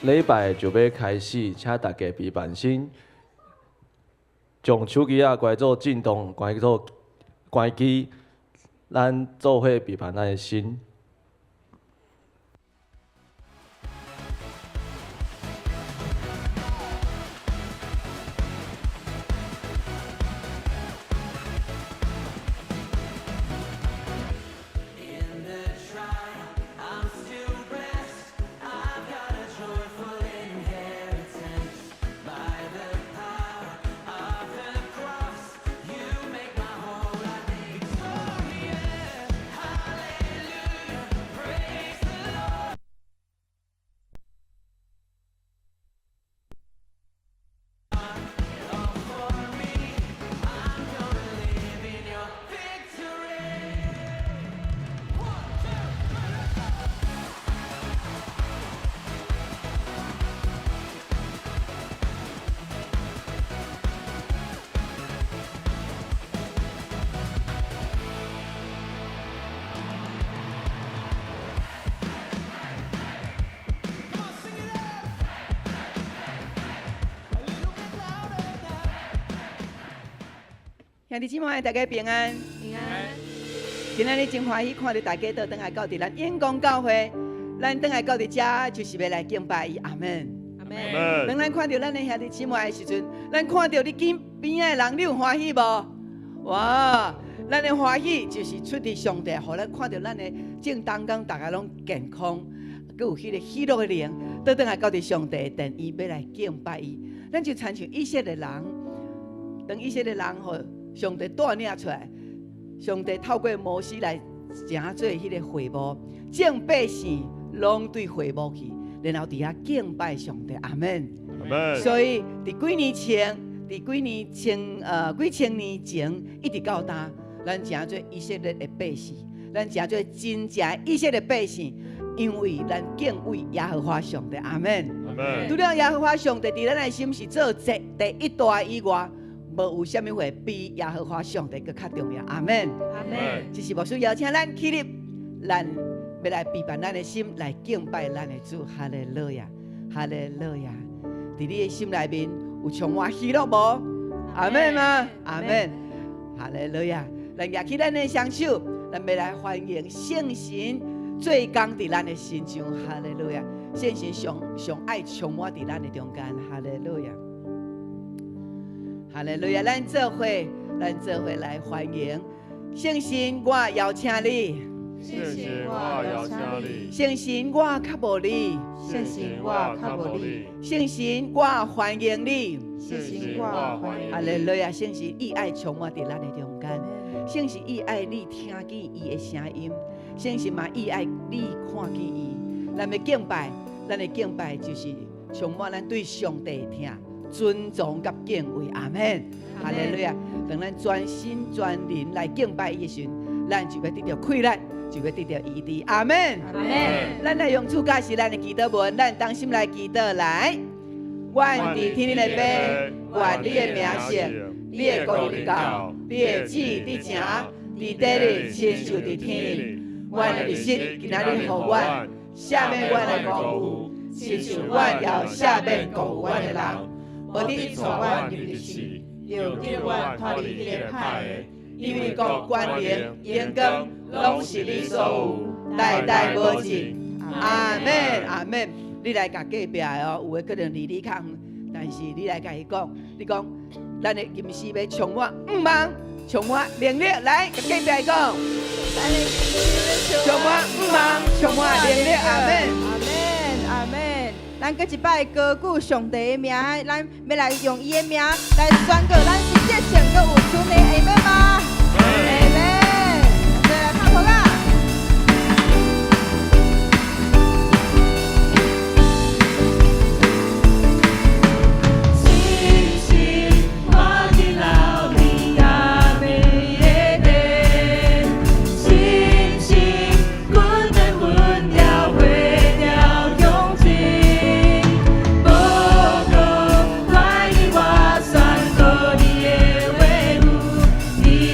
禮拜就欲開始，請大家備辦心，將手機仔關做震動，關做關機，咱做伙備辦咱的心。兄弟姊妹，大家平安。平安。今仔日真歡喜，看著大家倒轉來到佇咱永光教會，咱轉來到佇遮就是欲來敬拜伊。阿門。阿門。當咱看著咱的兄弟姊妹的時陣，咱看著你肩邊仔的人，你有歡喜無？哇！咱的歡喜就是出佇上帝，予咱看著咱的正當中，大家攏健康，閣有彼個喜樂的靈，倒轉來到佇上帝的殿，伊欲來敬拜伊。咱就親像以色列人，當以色列人予上帝帶領出來，上帝透過摩西來成做彼個會幕，眾百姓攏對會幕去，然後佇遐敬拜上帝。阿門。阿門。所以佇幾年前，佇幾年前，幾千年前，一直到今，咱成做以色列的百姓，咱成做真正以色列百姓，因為咱敬畏耶和華上帝。阿門。阿門。除了耶和華上帝佇咱的心是做這第一大以外，無有啥物貨比耶和華上帝閣較重要。阿門。阿門。這是牧師邀請咱起立，咱欲來備辦咱的心來敬拜咱的主。哈利路亞，哈利路亞。佇你的心內面有充滿喜樂無？阿門嗎？阿門。哈利路亞。咱舉起咱的雙手，咱欲來歡迎聖神做工佇咱的身上。哈利路亞。聖神上上愛充滿佇咱的中間。哈利路亞。哈利路亞！咱做伙，咱做伙來歡迎聖神，我邀請你。聖神，我邀請你。聖神，我渴慕你。聖神，我渴慕你。聖神，我歡迎你。聖神，我歡迎你。哈利路亞！聖神伊愛充滿佇咱的中間，聖神伊愛你聽見伊的聲音，聖神嘛伊愛你看見伊。咱欲敬拜，咱的敬拜就是充滿咱對上帝的疼。尊重佮敬畏，阿門。哈利路亞！當咱全心全靈來敬拜伊的時陣，咱就欲得著快樂，就欲得著醫治，阿門。阿門。咱來用主教示咱的祈禱文，咱同心來祈禱來。阮佇天頂的父，願你的名聖，你的國臨到，你的旨意佇成，佇地裡親像佇天頂。阮的日食今仔日予阮，赦免阮的辜負，親像阮也赦免辜負阮的人。無得帶阮入入試，又救阮脫離彼个歹的，因為國權能、榮光，攏是你所有，代代無盡。阿門，阿門。你來共隔壁的哦，有的可能離你較遠，但是你來共伊講，你講，咱的吟詩欲充滿向望，充滿能力，來共隔壁的講，充滿向望，充滿能力，阿門，阿門，阿門。咱閣一擺高舉上帝的名，咱欲來用伊的名來宣告，咱是得勝閣有權的，阿們嗎？阿們。咱來拍鼓仔。你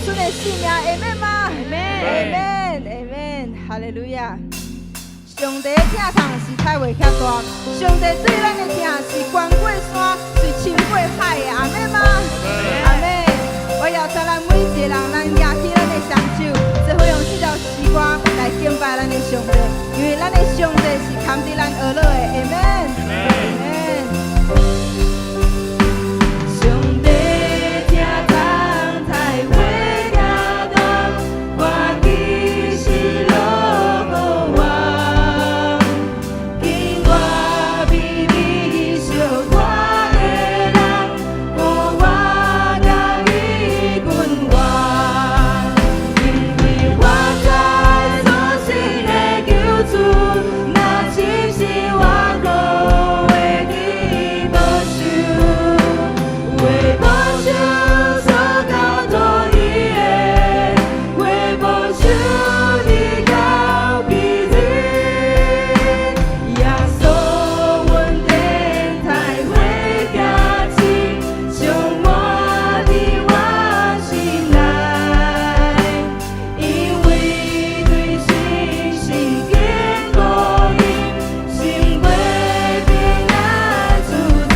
剩的性命，阿們嗎？阿們，阿們，哈利路亞。上帝的疼痛是太袂遐大，上帝對咱的疼是懸過山，是深過海的，阿們嗎？阿們。我邀請咱每一个人，咱舉起咱的雙手，做伙用這條詩歌來敬拜咱的上帝，因為咱的上帝是堪得咱學樂的，阿們，阿們。上帝疼痛太袂遐大，歡喜是樂予我，經我微微相看的人，予我佮伊阮活，因為我知所信的救主，若真是我閣會得保守，為保守所交託伊的，為保守你到彼日，耶穌恩典太會遐深，充滿佇我心內，因為對信心堅固伊，心會平安自在。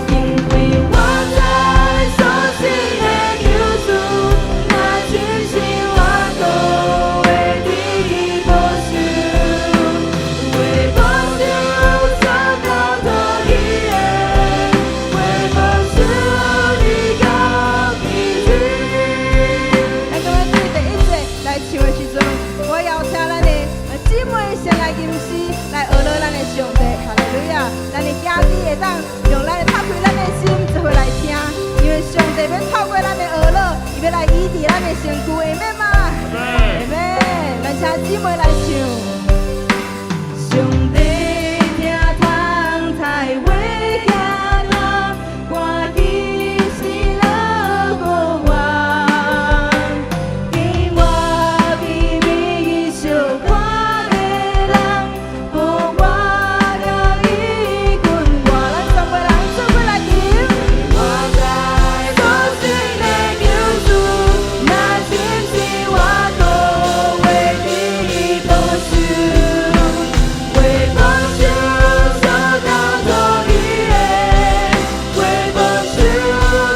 因為我知所信的救主，若真是我閣會得保守，為保守所交託伊的，為保守你到彼日。咱今日對第一節來唱的時陣，我邀請咱的姊妹先來吟詩，來學樂咱的上帝，哈利路亞！咱的兄弟會當用咱的拍開咱的心，做伙來聽，因為上帝欲透過咱的學樂，伊欲來醫治咱的身軀，阿們嗎？阿們，咱請姊妹來唱。上帝疼痛太袂遐大，歡喜是樂予我，經我微微相看的人，予我佮伊阮活，咱全部人做伙來吟。我知所信的救主，若真是我閣會得保守，為保守所交託伊的，為保守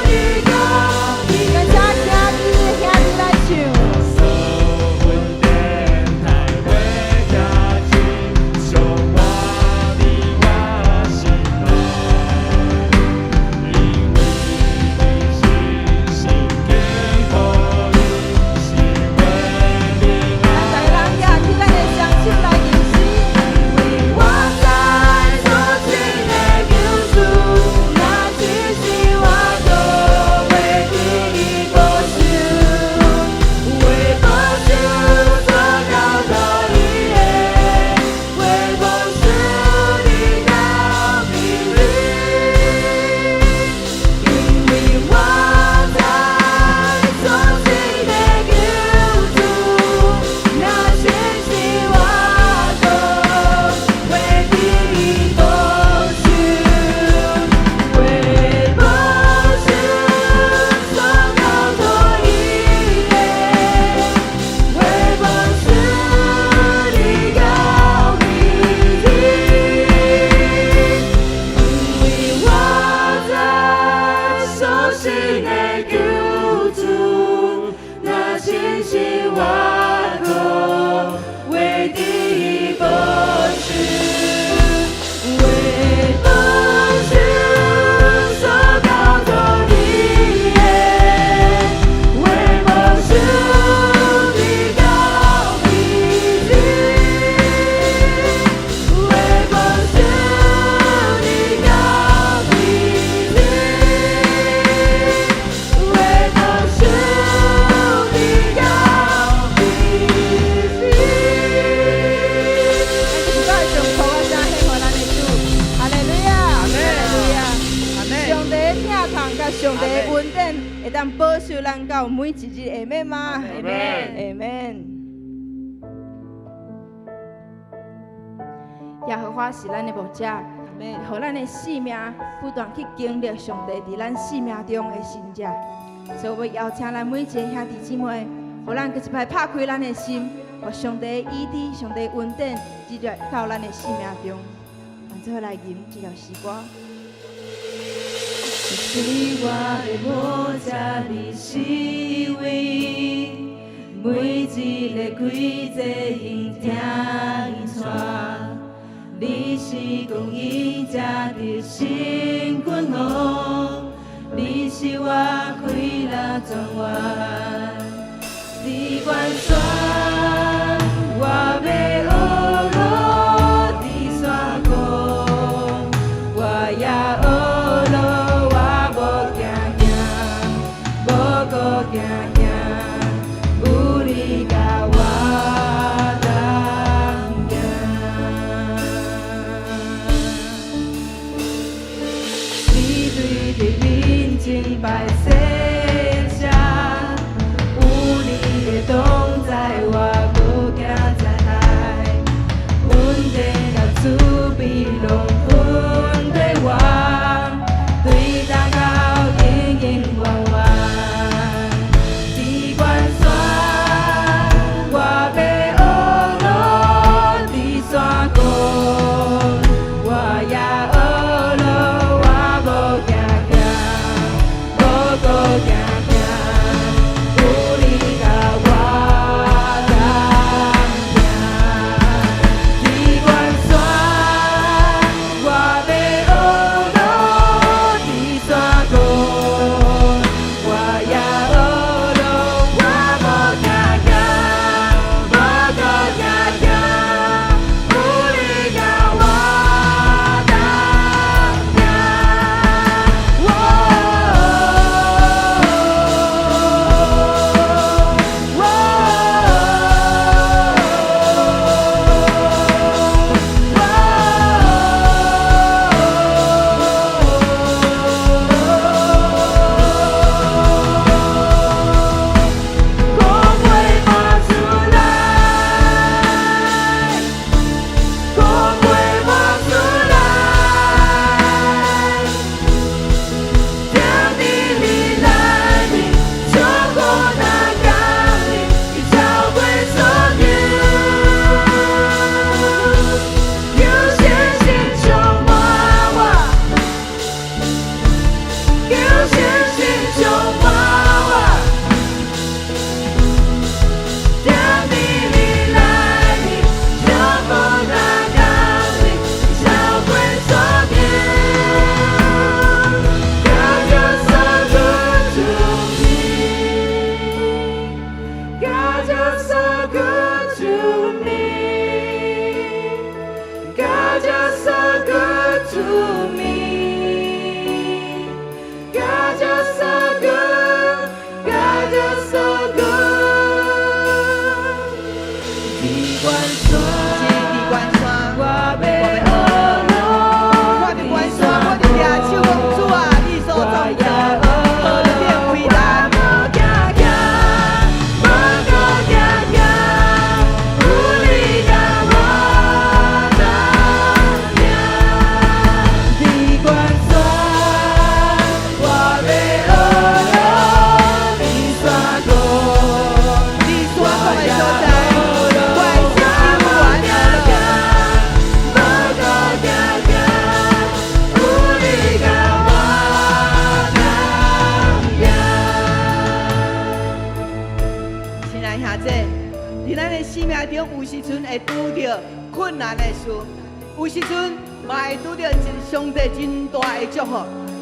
你到彼日。咱請兄弟兄弟來唱。恩典太袂遐深，充滿佇我心內，因為對信心堅固伊，心會平咱大家人舉起咱的雙手來吟詩。為我知所信的救主，若真是我閣會得保守，為保守所交託伊的，為保守你到彼日，因為我知所信的救主，若真是我閣會得保守，為保守所交託伊的，為保守你到彼日，因為我知所信的救主，若真是我閣會得保守，為保守所交託伊的，為保守你到彼日，為保守你到彼日，為保守你到彼日。咱就是愛將鼓仔聲獻予咱的主，哈利路亞，哈利路亞。上帝的疼痛佮上帝的恩典，會當保守咱到每一日，阿們嗎？阿們。阿們。耶和華是咱的牧者，予咱的性命不斷去經歷上帝佇咱性命中的神蹟。所以我邀請咱每一個兄弟姊妹，予咱閣一擺拍開咱的心，予上帝的醫治、上帝的恩典，直接到咱的生命中。咱做伙來吟這條詩歌。是我的無遮爾四圍，每一个季節用聽伊帶，你是公義才得勝君王，你是我快樂泉源。佇關山，我欲學路佇山谷，我也學路，我無驚驚，無閣驚驚，有你佮我同行。你對敵面前擺設席，有你的同在，我無驚災害。恩典佮慈悲攏跟綴我，對今到永永遠遠。佇關山，我欲學路佇山谷，我也學路，我無驚驚，無閣驚驚，有你佮我同行。佇關山，我欲學路佇山谷，我也學路，我無驚驚，無閣驚驚，有你佮我同行。哦哦哦，苦袂搬出來，苦袂搬出來，疼佇你內面，祝福若降臨，已超過所求。求聖神充滿我，求聖神充滿我。疼佇你內面，祝福若降臨，已超過所求。God you're so good to me. God you're so good to me. God you're so good to me. God you're so good. God you're so good. 佇關山，是佇關山，我欲學路我佇關山，我就舉手講主啊，你所創造何等偉大！無驚驚，無閣驚驚，有你佮我同行。佇關山，我欲學路佇山谷，佇山谷的所在，我的心猶原學無閣驚驚，有你佮我同行。親愛兄弟，佇咱的生命中，有時陣會拄著困難的事，有時陣嘛會拄著上帝真大的祝福。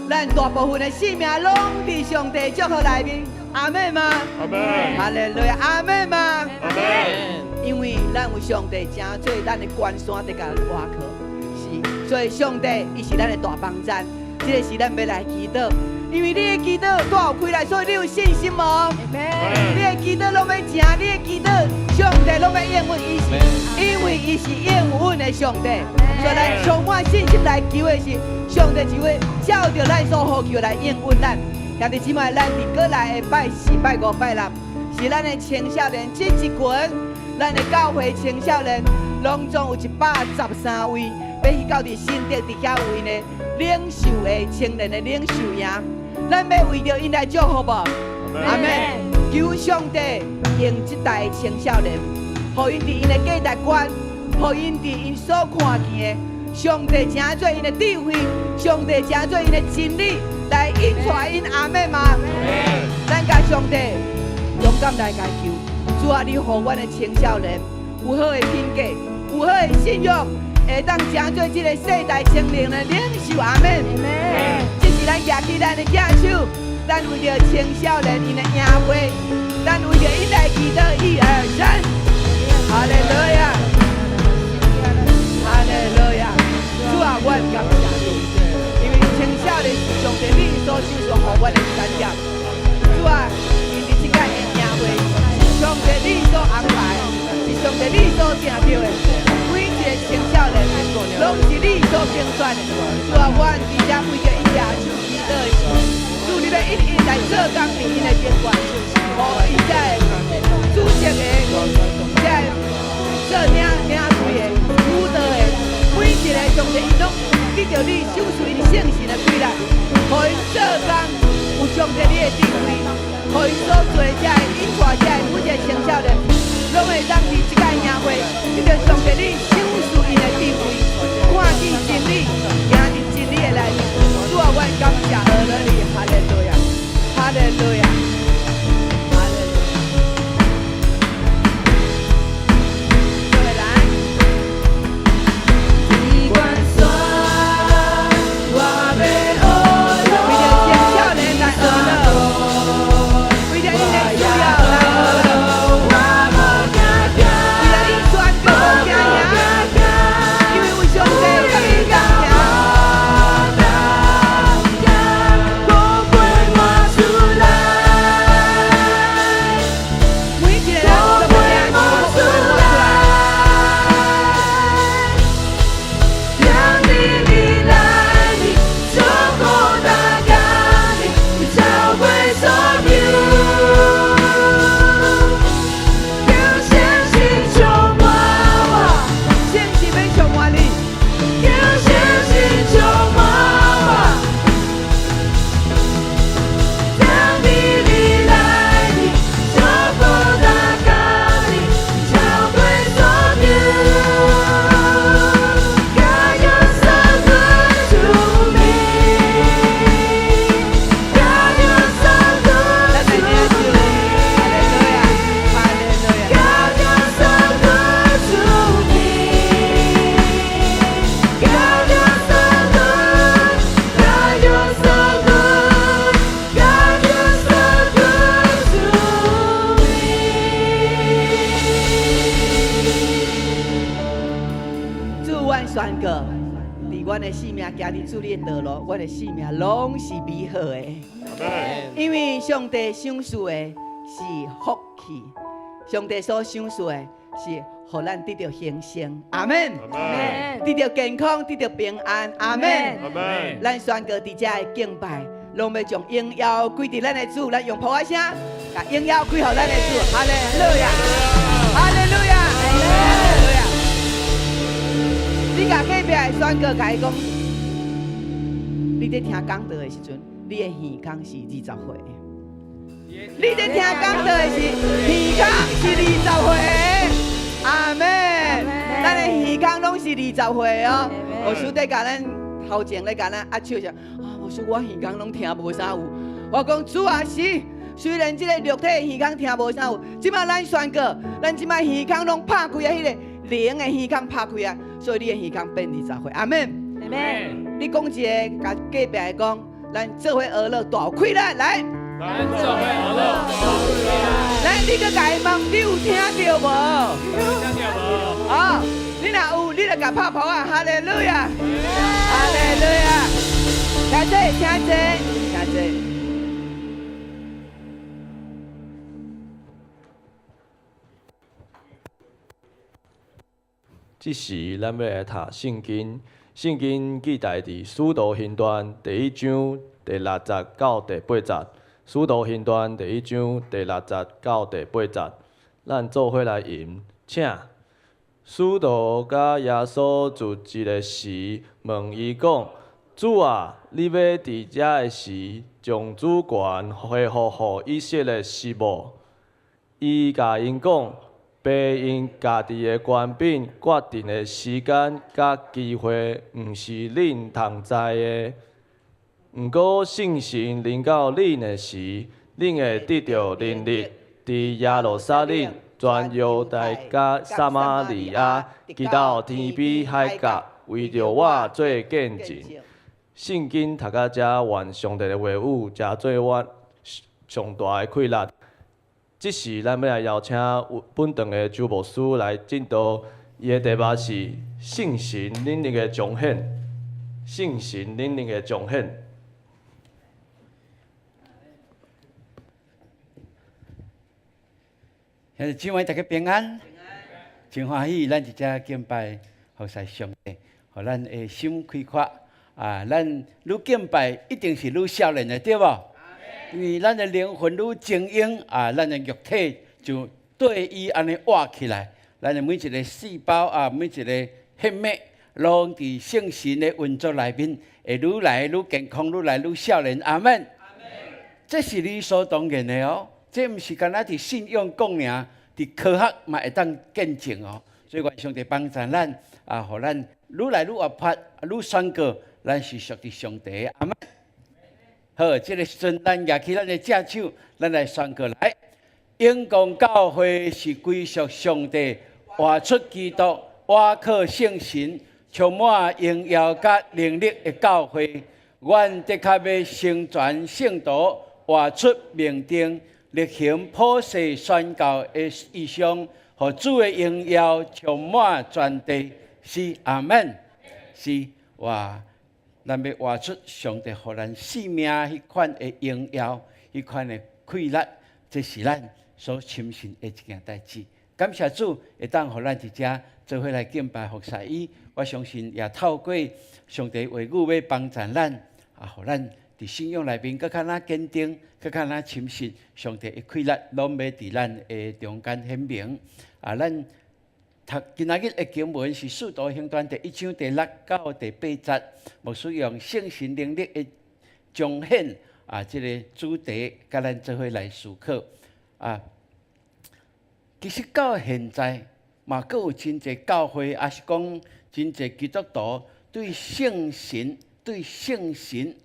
咱大部分的生命攏佇上帝祝福內面，阿們嗎？阿們。哈利路亞，阿們嗎？阿們。因為咱有上帝成做咱的關山，佇共倚靠，是，所以上帝伊是咱的大幫贊，這个是咱欲來祈禱。因為你的祈禱帶有氣力，所以你有信心無？你的祈禱攏欲成，你的祈禱上帝攏欲應允，伊是因為伊是應允的上帝，所以咱充滿信心來求的是，上帝就會照著咱所呼求來應允咱。兄弟姊妹，咱佇過來的拜四、拜五、拜六，是咱的青少年這一群，咱的教會青少年，攏總有113位，欲去到佇新竹佇遐有𪜶的領袖的青年的領袖營，咱欲為著𪜶來祝福無？阿們。求上帝用這代青少年，予𪜶佇𪜶的價值觀，予𪜶佇𪜶所看見的，上帝成做𪜶的智慧，上帝成做𪜶的真理來引帶𪜶，阿們嗎？咱共上帝勇敢來共求，主啊，你予阮的青少年有好的品格，有好的信仰，會當成做這个世代青年的領袖，阿們。這是咱舉起咱的正手，咱為著青少年𪜶的營會，咱為著𪜶來祈禱，一二三，哈利路亞，哈利路亞，主啊，阮感謝你，因為青少年是上帝你所賞賜予阮的產業。主啊，𪜶佇這個營會，是上帝你所安排，是上帝你所定著的。每一个青少年，攏是你所揀選的。主啊，阮佇遮為著𪜶舉手祈禱的時，主你欲一一來做工佇𪜶的邊關，予𪜶才會主席的，才會做領領隊的、輔導的，每一个上帝𪜶攏得著你賞賜𪜶聖神的氣力，予𪜶做工有上帝你的智慧，予𪜶所做這个引帶這个每一个青少年，攏會當佇這個營會得著上帝你賞賜𪜶的智慧，看見真理，行佇真理的內面。主啊，阮感謝阿樂你，哈利路亞，哈利路亞，哈利路亞。各位來。不管算，我欲學為著青少年來學樂，為著𪜶的需要來學樂，我無驚驚，為著𪜶宣告無驚嚇，因為有上帝佮𪜶同行。苦過滿出來，每一個人都欲聽出來。踮佇你內面，祝福大家己，超過所有。求聖神充滿我，聖神欲充滿你，求聖神充滿我。踮佇你內面，祝福大家己，超過所有。God, you're so good to me. God, you're so good 咱來 to 領受， me. 哈利路亞，哈利路亞。 God, you're so good to me. God, you're so good. God, you're so good. God, you're so good to me. 主，阮宣告，佇阮的性命行佇主你的道路，阮的性命攏是美好的。因為上帝賞賜的是福氣，上帝所賞賜的是予咱得著興盛，阿們。得著健康，得著平安，阿們。咱宣告佇遮的敬拜，攏欲將榮耀歸佇咱的主，咱用噗仔聲，共榮耀歸予咱的主，哈利路亞，哈利路亞，哈利路亞。你共隔壁的宣告，共伊講，你佇聽講道的時陣，你的耳孔是20歲的。你佇聽講道的時，耳孔是20歲的，阿們。咱的耳孔攏是20歲的哦。牧師佇共咱頭前咧共咱握手時，啊，牧師我耳孔攏聽無啥有。我講主啊是，雖然這個肉體的耳孔聽無啥有，這擺咱宣告，咱這擺耳孔攏拍開啊，彼個靈的耳孔拍開啊，所以你的耳孔變20歲，阿們。你講一个，共隔壁的講，咱做伙學樂大有氣力來。咱做伙學樂大有氣力。來，你閣共伊問，你有聽著無？聽著無？啊，你若有，你就共拍噗仔，哈利路亞，哈利路亞。聽這，聽這，聽這。這時，咱欲來讀聖經，聖經記載佇《使徒行傳》第一章第六節到第八節，《使徒行傳》第一章第六節到第八節，咱做伙來吟，請。使徒佮耶穌就一个時問伊講：主啊，你欲佇這个時將主權恢復予以色列是無？伊共𪜶講，爸用家己的權柄決定的時間佮機會，毋是恁通知的。毋過聖神臨到恁的時，恁會得著能力，佇耶路撒冷、全猶太佮撒瑪利亞，直到天邊海角，為著我做見證。聖經讀到遮，願上帝的話語成做阮上大的氣力。這時，咱欲來邀請本堂的周牧師來證道，伊的題目是聖神能力的彰顯。聖神能力的彰顯。兄弟姊妹，大家平安，真歡喜，咱佇遮敬拜服侍上帝，予咱的心開闊啊！咱愈敬拜，一定是愈少年的，對無？因為咱的靈魂愈精英啊，咱的肉體就對伊按呢活起來。咱的每一個細胞啊，每一個血脈，攏佇聖神的運作內面，會愈來愈健康，愈來愈少年。阿們，這是理所當然的哦。這毋是干焦佇信仰講爾，佇科學嘛會當見證哦。所以願上帝幫助咱啊，予咱愈來愈活潑，愈宣告咱是屬佇上帝的。阿們。好，這个時陣咱舉起咱的正手，咱來宣告來。永光教會是歸屬上帝，活出基督，倚靠聖神，充滿榮耀佮能力的教會。阮的確欲成全聖徒，活出命定。力行普世宣教的異象，予主的榮耀充滿全地。是阿們，是哇，咱欲活出上帝予咱生命彼款的榮耀，彼款的氣力，這是咱所深信的一件代誌。感謝主，會當予咱佇遮做伙來敬拜服侍伊。我相信也透過上帝話語欲幫助咱，啊，予咱佇信仰內面閣較若堅定，閣較若深信上帝的氣力，攏欲佇咱的中間顯明。啊，咱讀今仔日的經文是《使徒行傳》第一章第六到第八節，牧師用聖神能力的彰顯啊，這个主題，佮咱做伙來思考。啊，其實到現在嘛，閣有真濟教會，抑是講真濟基督徒對聖神、對聖神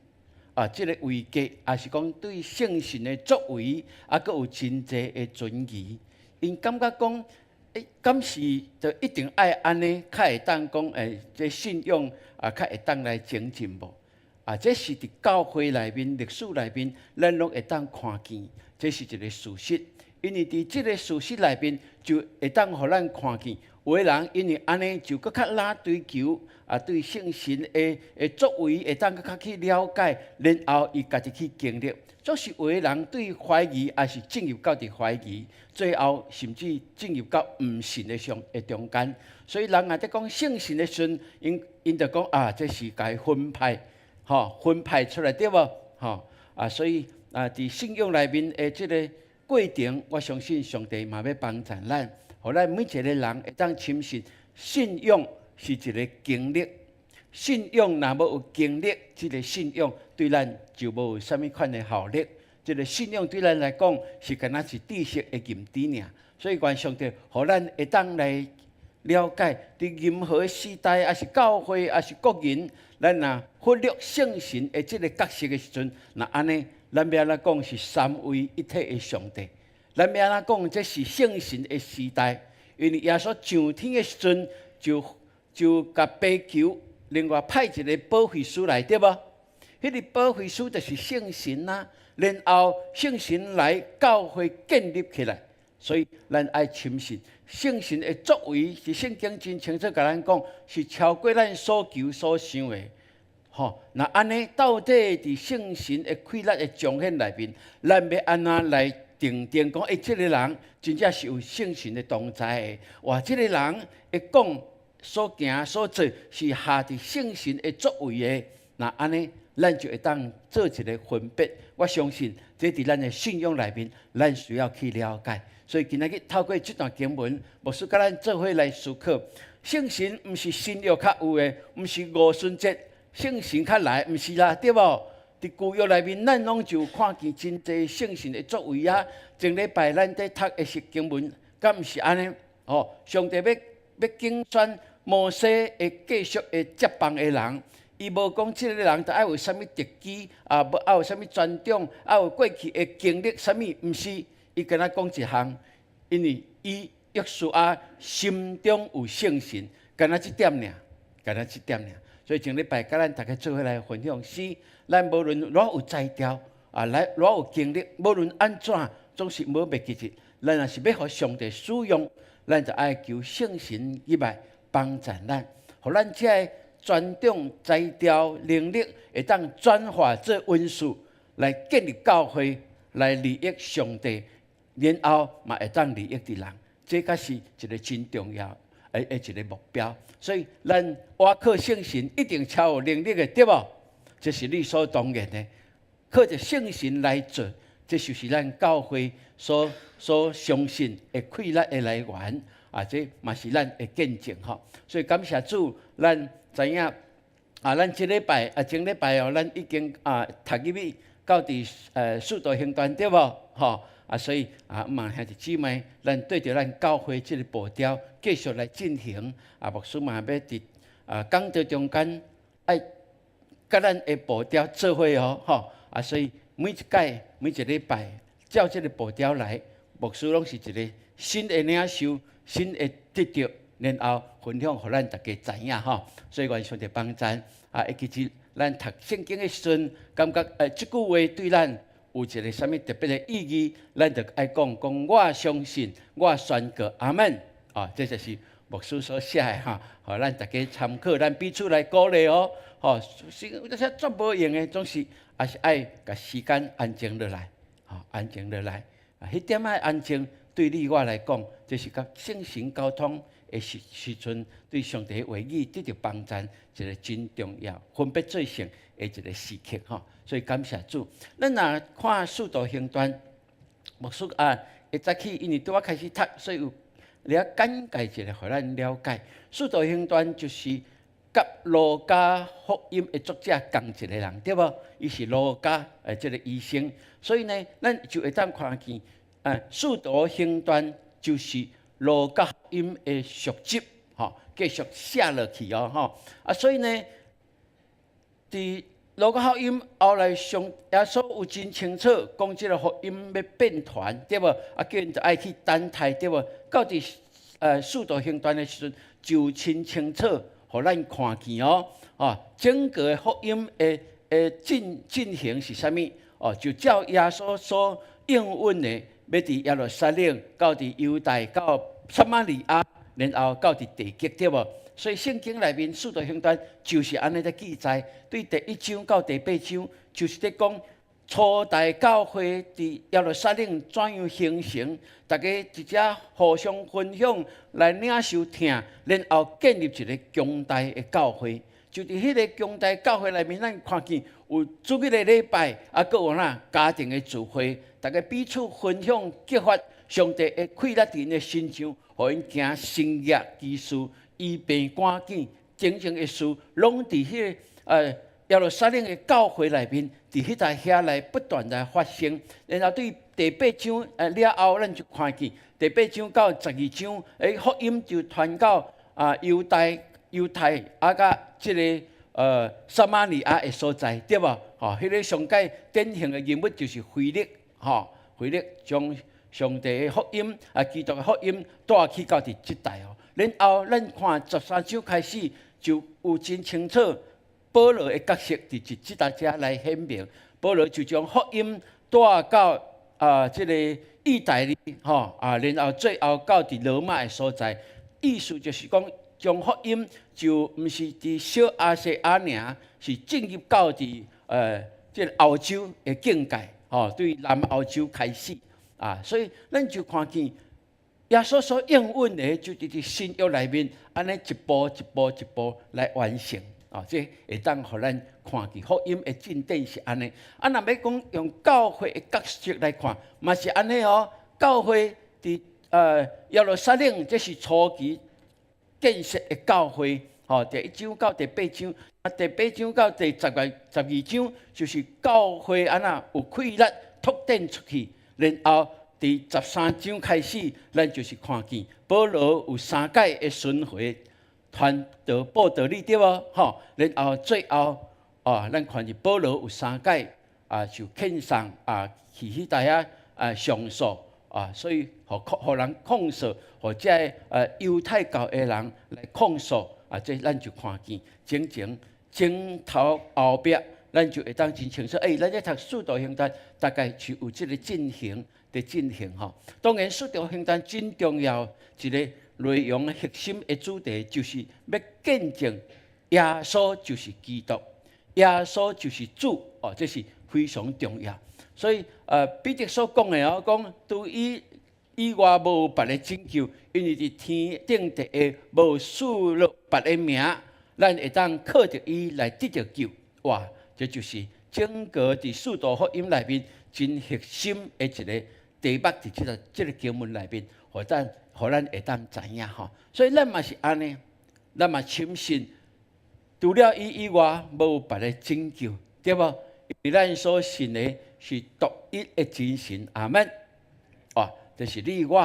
啊，這个位格，抑是講對聖神的作為，啊，閣有真濟的存疑。𪜶感覺講，欸，敢是就一定愛按呢，較會當講，欸，這信仰啊，較會當來前進無？啊，這是佇教會內面、歷史內面，咱攏會當看見，這是一个事實。因為佇這个事實內面，就會當予咱看見，有的人因為按呢，就閣較若追求啊，對聖神的的作為會當閣較去了解，然後伊家己去經歷。總是有的人對懷疑，抑是進入到佇懷疑，最後甚至進入到毋信的上的中間。所以人若佇講聖神的時陣，𪜶𪜶就講啊，這是共伊分派，吼，分派出來對無？吼啊，所以啊，佇信仰內面的這个過程，我相信上帝嘛欲幫助咱，予咱每一个人會當深信，信仰是一个經歷。信仰若無有經歷，這个信仰對咱就無啥物款的效力。這个信仰對咱來講是敢若是知識的認知爾。所以願上帝予咱會當來了解，佇任何時代，抑是教會，抑是個人，咱若忽略聖神的這个角色的時陣，若按呢，咱欲按怎講是三位一體的上帝？咱欲按怎講這是聖神的時代？因為耶穌上天的時陣，就就共爸求，另外派一个保惠師來，對無？彼个保惠師就是聖神啊。然後聖神來教會建立起來，所以咱愛深信聖神的作為，是聖經真清楚共咱講，是超過咱所求所想的。吼，若按呢，到底佇聖神的氣力的彰顯內面，咱欲按怎來定定講？欸，這个人真正是有聖神的同在的。哇，這个人會講所行所做是合佇聖神的作為的。若按呢，咱就會當做一个分別。我相信，這佇咱的信仰內面，咱需要去了解。所以今仔日透過這段經文，牧師佮咱做伙來思考，聖神毋是新約較有的，毋是五旬節聖神較來，毋是啦，對無？佇舊約內面，咱攏就看見真濟聖神的作為啊。前禮拜咱佇讀的釋經文，敢毋是按呢？哦，上帝欲欲揀選摩西會繼續會接棒的人，伊無講這个人著愛有啥物特技啊，無愛有啥物專長，愛有過去的經歷啥物，毋是，伊干焦講一項，因為伊約書亞心中有聖神，干焦這點爾，干焦這點爾。所以前禮拜佮咱逐家做伙來分享，是咱無論偌有才調啊，來偌有經歷，無論按怎，總是無袂記得。咱若是欲予上帝使用，咱就愛求聖神入來幫助咱，予咱這个專長、才調、能力會當轉化做恩賜，來建立教會，來利益上帝，然後嘛會當利益佇人，這才是一个真重要的一个目標。所以咱倚靠聖神一定超有能力的，對無？這是理所當然的。靠著聖神來做，這就是咱教會所相信的氣力的來源，啊，這嘛是咱的見證吼。所以感謝主，咱知影啊，咱這禮拜啊，前禮拜哦，咱已經啊讀入去到佇使徒行傳對無？吼啊，所以啊，望兄弟姊妹，咱對著咱教會這个步調繼續來進行。啊，牧師嘛欲佇啊講道中間愛佮咱的步調做伙哦，吼啊，所以每一屆每一禮拜照這个步調來，牧師攏是一个新的領受、新的得著，然後分享予咱逐家知影吼。所以願上帝幫贊啊！會記得咱讀聖經的時陣，感覺這句話對咱有一个啥物特別的意義，咱就愛講講我相信，我宣告阿們啊！這就是牧師所寫的哈，予咱逐家參考，咱彼此來鼓勵哦。吼，是這些足無閒的，總是也是愛共時間安靜落來，吼，安靜落來。啊，彼點仔安靜對你我來講，這是佮聖神溝通的時陣，對上帝的話語得著幫贊，一个真重要、分別做聖的一个時刻吼。所以感謝主。咱若看使徒行傳，牧師啊，會早起，因為拄仔開始讀，所以有了簡介一下，予咱了解。使徒行傳就是佮路加福音的作者仝一个人，對無？伊是路加這个醫生，所以呢，咱就會當看見，使徒行傳就是路加福音的續集，吼，繼續寫落去哦，吼。啊，所以呢，佇路加福音後來上耶穌有真清楚講，這个福音欲遍傳，對無？啊，叫𪜶就愛去等待，對無？到佇使徒行傳的時陣，就真清楚，予咱看見哦，哦，整個福音的進行是啥物？哦，就照耶穌所應允的，欲佇耶路撒冷，到佇猶大，到撒瑪利亞，然後到佇地極，對無？所以聖經內面使徒行傳就是按呢佇記載，對第一章到第八章，就是佇講初代教會佇耶路撒冷怎樣形成，逐家佇遮互相分享來領受疼，然後建立一个強大的教會。就佇彼个強大教會內面，咱看見有主日的禮拜，啊，閣有哪家庭的聚會，逐家彼此分享激發上帝的氣力佇𪜶的身上，予𪜶行神蹟奇事、醫病趕鬼，種種的事，攏佇彼个耶路撒冷的教會內面，佇彼台遐來不斷來發生。然後對第八章了後，咱就看見第八章到12章，福音就傳到啊猶大、猶太啊，佮這个撒瑪利亞的所在，對無？吼，彼个上蓋典型的人物就是腓力，吼，腓力將上帝的福音啊，基督的福音帶去到佇這帶哦。然後咱看13章開始就有真清楚保羅的角色佇這搭遮來顯明。保羅就將福音帶到啊這个意大利，吼啊，然後最後到佇羅馬的所在。意思就是講，將福音就毋是佇小亞細亞爾，是進入到佇這个歐洲的境界，吼，對南歐洲開始啊，所以咱就看見耶穌所應允的，就佇佇新約內面，按呢一步一步一步來完成，啊，這會當予咱看見福音的進展是按呢。啊，若欲講用教會的角色來看，嘛是按呢哦。教會佇耶路撒冷，這是初期建設的教會，吼，第一章到第八章，啊，第八章到第十个十二章，就是教會按怎有氣力拓展出去，然後佇十三章開始，咱就是看見保羅有三擺的巡迴傳道報道理對無？吼，然後最後哦，咱看見保羅有三擺啊，受遣送啊，去彼搭遐啊上訴啊，所以予予人控訴，予這个猶太教的人來控訴啊，這咱就看見整整前頭後壁，咱就會當真清楚。欸，咱咧讀使徒行傳，大概是有這个進行佇進行吼。當然，使徒行傳真重要一个內容核心的主題，就是欲見證耶穌就是基督，耶穌就是主哦，這是非常重要。所以，彼得所講的哦，講除伊以外無別个拯救，因為佇天頂地下無賜予別个名，咱會當靠著伊來得著救。哇，這就是整個佇使徒福音內面真核心的一個題目，佇這個經文內面，予咱會當知影吼。所以咱嘛是按呢，咱嘛深信，除了伊以外，無別个拯救，對無？因為咱所信的是獨一的真神，阿們。哦，這是你我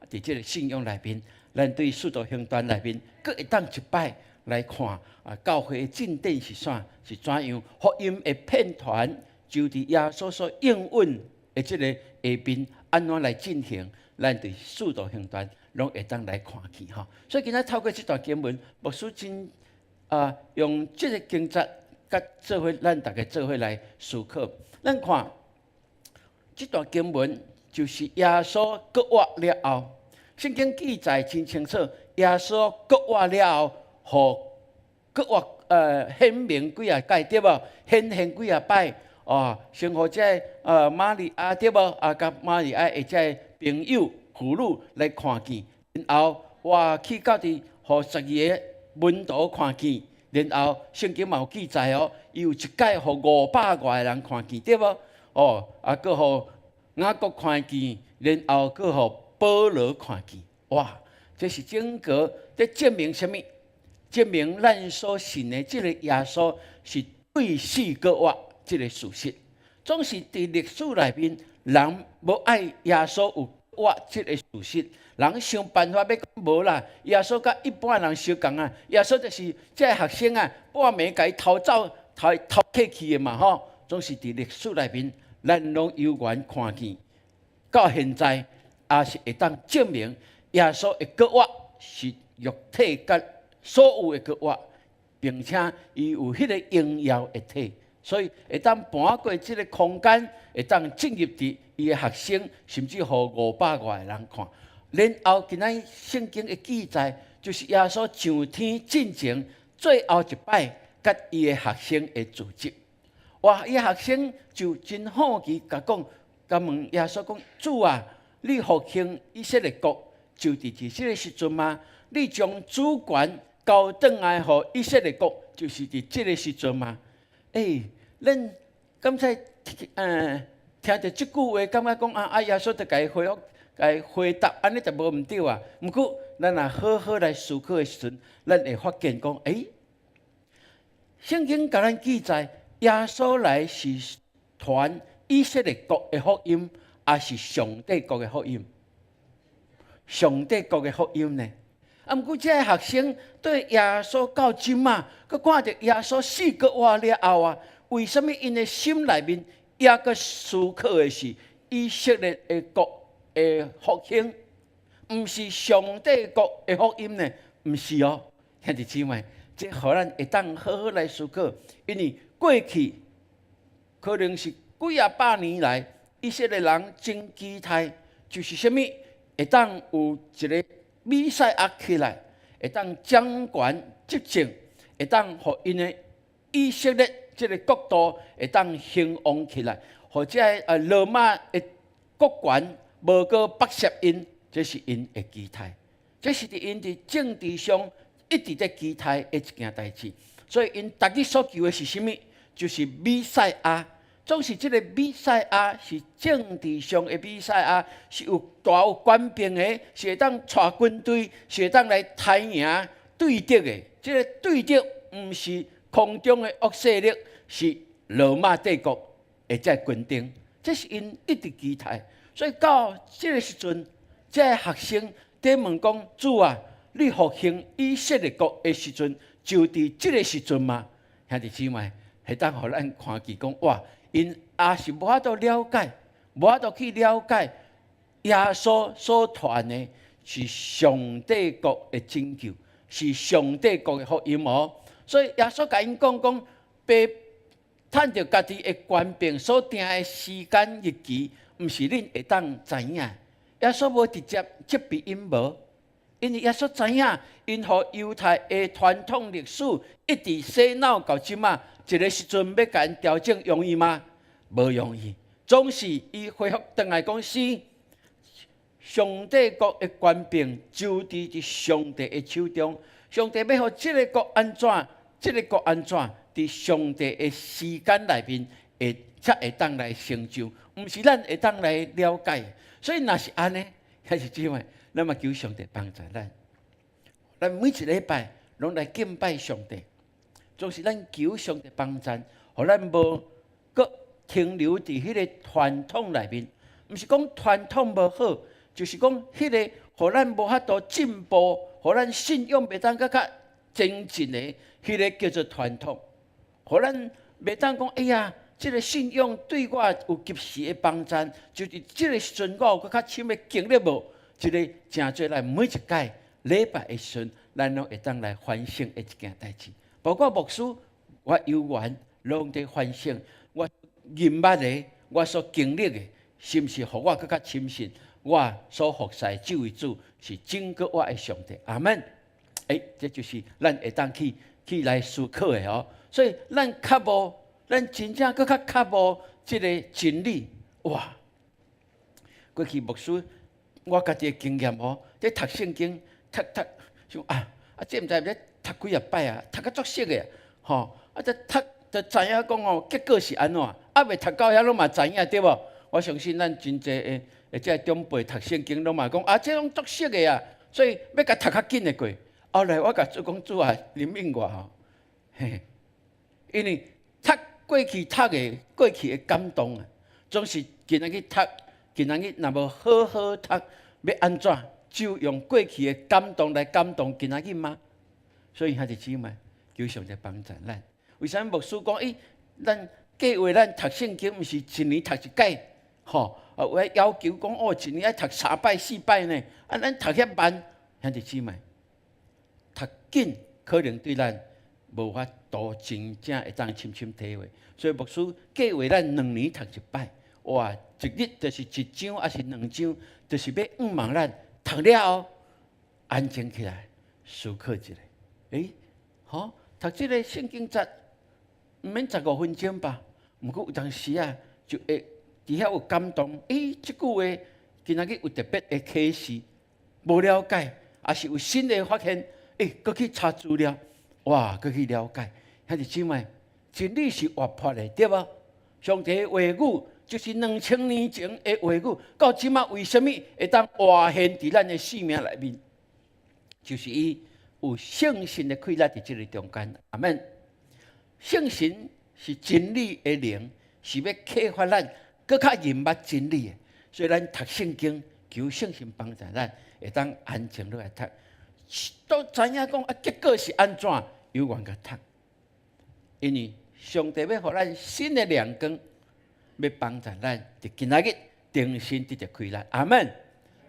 佇這个信仰內面，咱對使徒行傳內面，閣會當一擺來看啊，教會的進展是啥，是怎樣？福音的遍傳就佇耶穌所應允的這個下面，按怎來進行？咱佇使徒行傳攏會當來看見吼。所以今仔透過這段經文，牧師真啊用這个經節，佮做伙咱逐家做伙來思考。咱看這段經文，就是耶穌復活了後，聖經記載真清楚，耶穌復活了後，予復活顯明幾仔擺對無？顯現幾仔擺哦，先予這个瑪利亞對無？啊，佮瑪利亞的這个朋友婦女來看見，然後哇去到佇予十二个門徒看見，然後聖經嘛有記載哦，伊有一擺予五百外个人看見對無？哦，啊，閣予雅各看見，然後閣予保羅看見，哇！這是整個佇證明啥物？證明咱所信的這个耶穌是對死閣活這个事實。總是佇歷史內面，人無愛耶穌有活這个事實，人想辦法欲講無啦。耶穌佮一般人相仝啊，耶穌就是這个學生啊，半暝共伊偷走、偷偷摕去的嘛吼。總是佇歷史內面，咱攏有緣看見，到現在也是會當證明耶穌的復活是肉體佮所有的復活，並且伊有彼个榮耀的體，所以會當搬過這个空間，會當進入佇伊的學生，甚至予五百外个人看。然後今仔聖經的記載，就是耶穌上天進前最後一擺，佮伊的學生的聚集。哇！伊學生就真好奇，共講，共問耶穌講：主啊，你復興以色列國，就佇這個時陣嗎？你將主權交轉來予以色列國，就是佇這個時陣嗎？欸，咱敢才聽著這句話，感覺講啊啊，耶穌就共伊回覆，共伊回答，按呢就無毋對啊。毋過，咱若好好來思考的時陣，咱會發現講，欸，聖經共咱記載，耶穌來是傳以色列國的福音，抑是上帝國的福音？上帝國的福音呢？啊，毋過這个學生對耶穌到這馬，閣看著耶穌死閣活了後啊，為啥物𪜶的心內面猶閣思考的是以色列的國的復興，毋是上帝國的福音呢？毋是哦，兄弟姊妹，這予咱會當好好來思考，因為過去可能是幾仔百年來，以色列人真期待，就是啥物會當有一个彌賽亞起來，會當掌權執政，會當予𪜶的以色列這个國度會當興旺起來，予這个羅馬的國權無閣剝削𪜶，這是𪜶的期待，這是佇𪜶佇政治上一直佇期待的一件代誌。所以𪜶逐日所求的是啥物？就是彌賽亞。總是這个彌賽亞是政治上的彌賽亞，是有大有權柄的，是會當帶軍隊，是會當來刣贏對敵的。這个對敵毋是空中的惡勢力，是羅馬帝國的這個軍丁，這是𪜶一直期待。所以到這个時陣，這个學生佇問講：主啊，你復興以色列國的時陣，就佇這个時陣嗎？兄弟姊妹，會當予咱看見講，哇！𪜶也是無法度了解，無法度去了解耶穌所傳的是上帝國的拯救，是上帝國的福音哦。所以耶穌共𪜶講講，爸趁著家己的權柄所定的時間日期，毋是恁會當知影。耶穌無直接責備𪜶無，因為耶穌知影，𪜶予猶太的傳統歷史一直洗腦到這馬，一个時陣欲共𪜶調整容易嗎？無容易。總是伊回覆轉來講是上帝國的權柄就佇上帝的手中，上帝欲予這个國按怎，這个國按怎，佇上帝的時間內面會才會當來成就，毋是咱會當來了解。所以若是按呢，兄弟姊妹，咱嘛求上帝幫助咱。咱每一禮拜攏來敬拜上帝，總是咱求上帝幫助，予咱無閣停留佇彼个傳統內面。毋是講傳統無好，就是講彼个予咱無法度進步，予咱信仰袂當閣較精進的，彼个叫做傳統。予咱袂當講，哎呀，這个信仰對我有及時的幫助，就是這个時陣我有閣較深的經歷無？這个成做咱每一屆禮拜的時陣，咱攏會當來反省的一件代誌。包括牧師，我有緣攏佇反省，我認捌的，我所經歷的，是毋是予我閣較深信，我所服侍這位主是拯救我的上帝。阿門。欸，這就是咱會當去來思考的哦。所以咱較無，咱真正閣較較無這个真理。哇！過去牧師，我家己的經驗哦，佇讀聖經，讀讀想啊啊，這毋知欲讀幾若擺啊，讀甲足熟的吼，啊，這讀就知影講哦，結果是按怎，啊未讀到遐攏嘛知影對無？我相信咱真濟的，的這長輩讀聖經攏嘛講啊，這攏足熟的啊，所以欲共讀較緊的過。後來我共主講，主啊，憐憫我吼，嘿，因為讀過去讀的過去的感動啊，總是今仔日讀，今仔日若無好好讀，欲按怎？就用過去的感動來感動今仔日嗎？所以兄弟姊妹，求上帝幫助咱。為啥物牧師講？欸，咱計劃咱讀聖經，毋是一年讀一擺，吼？啊，有要求講哦，一年愛讀三擺四擺呢？啊，咱讀遐慢，兄弟姊妹，讀緊可能對咱無法度真正會當深深體會。所以牧師計劃咱2年讀一擺，哇！一日就是一章，抑是兩章，就是欲向望咱讀了後安靜起來思考一下。欸，吼，讀這个聖經節毋免15分鐘吧？毋過有當時啊，就會佇遐有感動。欸，這句話今仔日有特別的啟示，無了解，抑是有新的發現，欸，閣去查資料，哇，閣去了解。兄弟姊妹，真理是活潑的，對無？上帝的話語就是2000年前的話語，到這馬為啥物會當活現佇咱的生命內面？就是伊有聖神的氣力佇這个中間。阿門。聖神是真理的靈，是欲啟發咱閣較認捌真理的。所以咱讀聖經，求聖神幫助咱，會當安靜落來讀，都知影講啊，結果是按怎，猶原共讀。因為上帝欲予咱新的亮光，欲幫助咱佇今仔日重新得著氣力。阿門。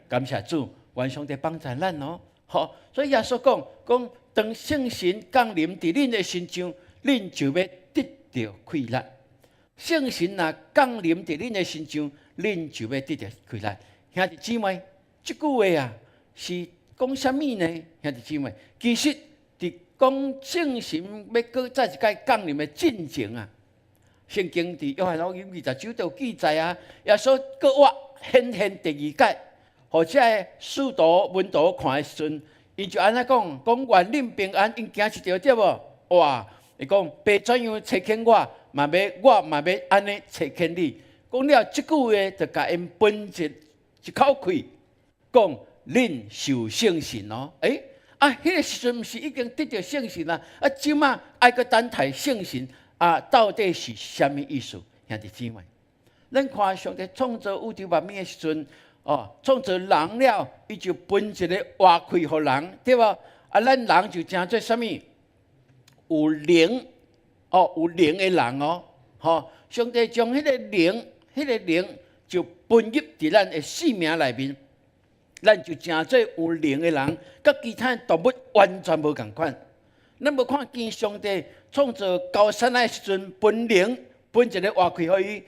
感謝主，願上帝幫助咱哦。好，所以耶穌講講，當聖神降臨佇恁的身上，恁就欲得著氣力。聖神若降臨佇恁的身上，恁就欲得著氣力。兄弟姊妹，這句話啊，是講啥物呢？兄弟姊妹，其實佇講聖神欲閣再一擺降臨的進前啊，聖經佇約翰福音20章就有記載啊，耶穌閣活顯現第二擺，予這个使徒門徒看的時陣，伊就按呢講，講願恁平安，𪜶驚一著對無？哇！伊講爸怎樣差遣我，嘛欲我嘛欲按呢差遣你。講了這句話，就共𪜶分一口氣，講恁受聖神哦。欸，啊，彼个時陣毋是已經得著聖神啊？啊，這馬愛閣等待聖神啊，到底是啥物意思？兄弟姊妹，咱看上帝創造宇宙萬物的時陣，哦，創造人了，伊就分一个活氣予人，對無？啊，咱人就成做啥物？有靈，哦，有靈的人哦，吼！上帝將彼個靈，彼個靈就分入佇咱的生命內面，咱就成做有靈的人，佮其他動物完全無仝款。咱無看見上帝創造高山的時陣，分靈分一个活氣予伊，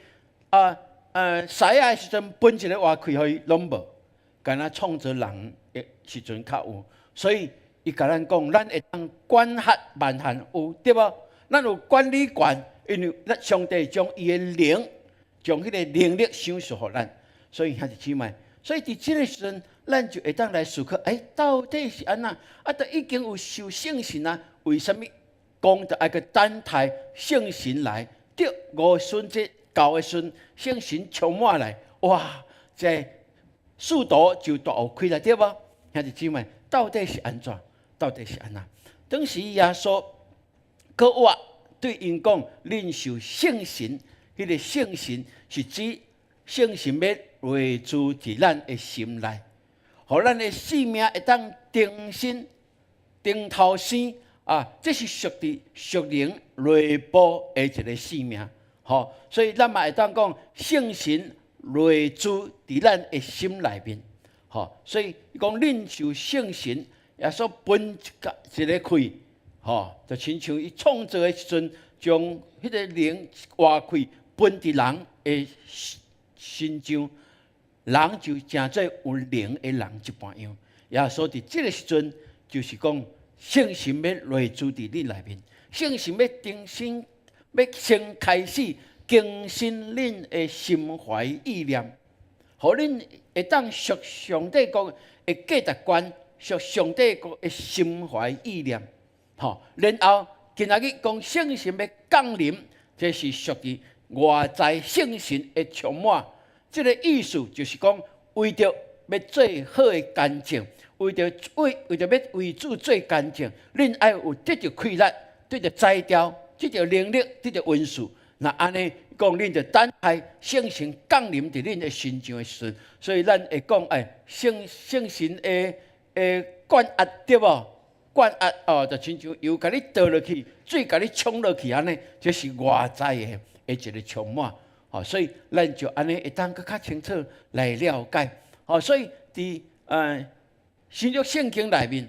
啊，獅仔的時陣分一个活氣予伊，攏無，敢若創造人的時陣較有，所以伊共咱講，咱會當管轄萬項有，對無？咱有管理權，因為咱上帝將伊的靈，將彼個能力賞賜予咱，所以兄弟姊妹，所以佇這个時陣，咱就會當來思考，欸，到底是按怎？啊，都已經有受聖神啊，為啥物講著愛閣等待聖神來？對，五旬節到的時陣，聖神充滿來，哇！這使徒就大有氣力，對無？兄弟姊妹，到底是按怎？到底是按怎？當時耶穌閣活對𪜶講，恁受聖神，彼個聖神是指聖神欲內住佇咱的心內，予咱的生命會當重新重頭生啊！這是屬佇屬靈內部的一個生命，吼！所以咱嘛會當講聖神內住佇咱的心內面，吼！所以講恁受聖神，耶穌分一個氣，吼，就親像伊創造的時陣，將彼個靈活氣分佇人的身上，人就成做有靈的人一般樣。耶穌佇這个時陣，就是講聖神欲內住佇恁內面，聖神欲重新，欲先開始更新恁的心懷意念，予恁會當屬上帝國的價值觀，屬上帝國的心懷意念。吼，然後今仔日講聖神欲降臨，這是屬於外在聖神的充滿。這个意思就是講，為著欲做好的見證，為著欲為主做見證，恁愛有得著氣力，得著才調，得著能力，得著恩賜。若按呢講，恁就等待聖神降臨佇恁的身上的時陣，所以咱會講，哎，聖神的灌壓對無？灌壓哦，就親像油共你倒落去，水共你沖落去按呢，這是外在的一个充滿。吼，所以咱就按呢會當閣較清楚來了解。吼，所以佇新約聖經內面，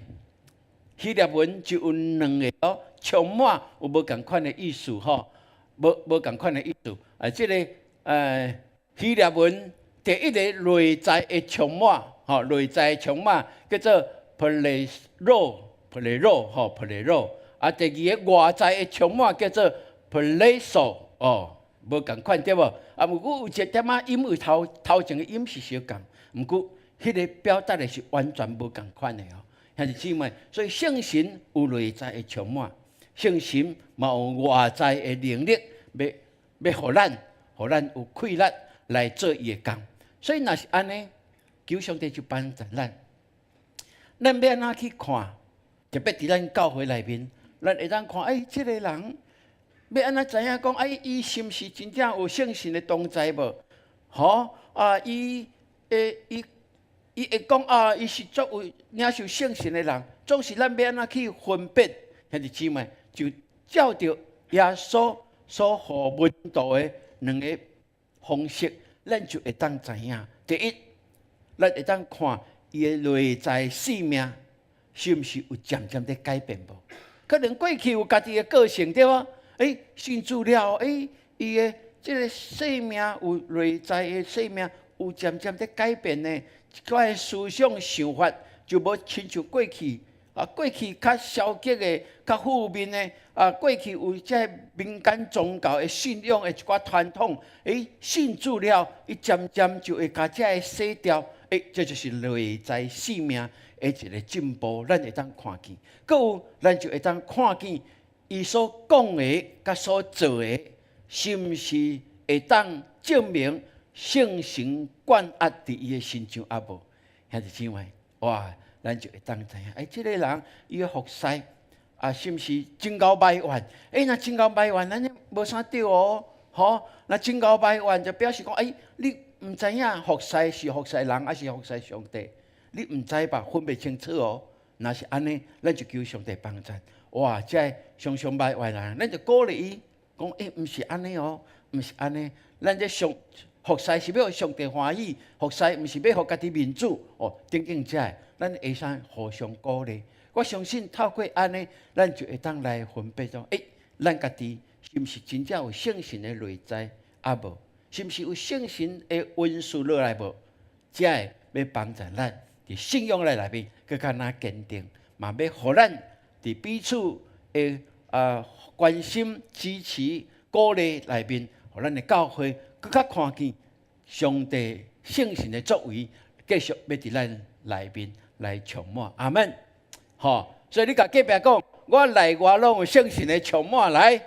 希臘文就有兩个哦，充滿有無仝款的意思吼，無仝款的意思。啊，這个希臘文第一个內在的充滿，吼，內在的充滿叫做 pleroo，pleroo 吼，pleroo。啊，第二个外在的充滿叫做 plesso 哦，無仝款對無？啊，毋過有一點仔音有頭前的音是相仝，毋過彼个表達的是完全無仝款的哦。兄弟姊妹，所以聖神有內在的充滿，聖神嘛有外在的能力，欲予咱有氣力來做伊的工。所以若是按呢，求上帝就幫助咱。咱欲按怎去看？特別佇咱教會內面，咱會當看，欸，這个人欲按怎知影講，欸，伊是毋是真正有聖神的同在無？吼啊，伊會講啊，伊是足有領受聖神的人，總是咱欲按怎去分辨？兄弟姊妹，就照著耶穌所予門徒的兩个方式，咱就會當知影。第一，咱會當看伊的內在生命是毋是有漸漸佇改變無？可能過去有家己的個性對無？欸，信主了，欸，伊的這个生命有內在的生命有漸漸佇改變呢。一寡思想想法就無親像過去啊，過去較消極的、較負面的啊，過去有這民間宗教的信仰的一寡傳統，欸，信主了，伊漸漸就會共這个洗掉，欸，這就是內在生命的一个進步，咱會當看見。閣有，咱就會當看見伊所講的佮所做的，是毋是會當證明聖神灌壓佇伊的身上抑無？兄弟姊妹，哇！咱就會當知影，欸，這個人伊的服侍啊，是毋是真𠢕埋怨？欸，若真𠢕埋怨，咱無啥對哦，吼！若真𠢕埋怨，就表示講，欸，你毋知影服侍是服侍人，抑是服侍上帝？你毋知吧？分袂清楚哦。若是按呢，咱就求上帝幫贊。哇！這个常常埋怨人，咱就鼓勵伊講，欸，毋是按呢哦，毋是按呢。咱這上服侍是欲予上帝歡喜，服侍毋是欲予家己面子哦。等等這个，咱會使互相鼓勵。我相信透過按呢，咱就會當來分辨講，欸，咱家己是毋是真正有聖神的內在，啊無？是毋是有聖神的恩賜落來無？這个欲幫助咱佇信仰內面閣較若堅定，嘛欲予咱佇彼此的關心、支持、鼓勵內面，予咱的教會閣較看見上帝聖神的作為，繼續欲佇咱內面來充滿。阿們，吼！所以你共隔壁講，我內外攏有聖神的充滿來。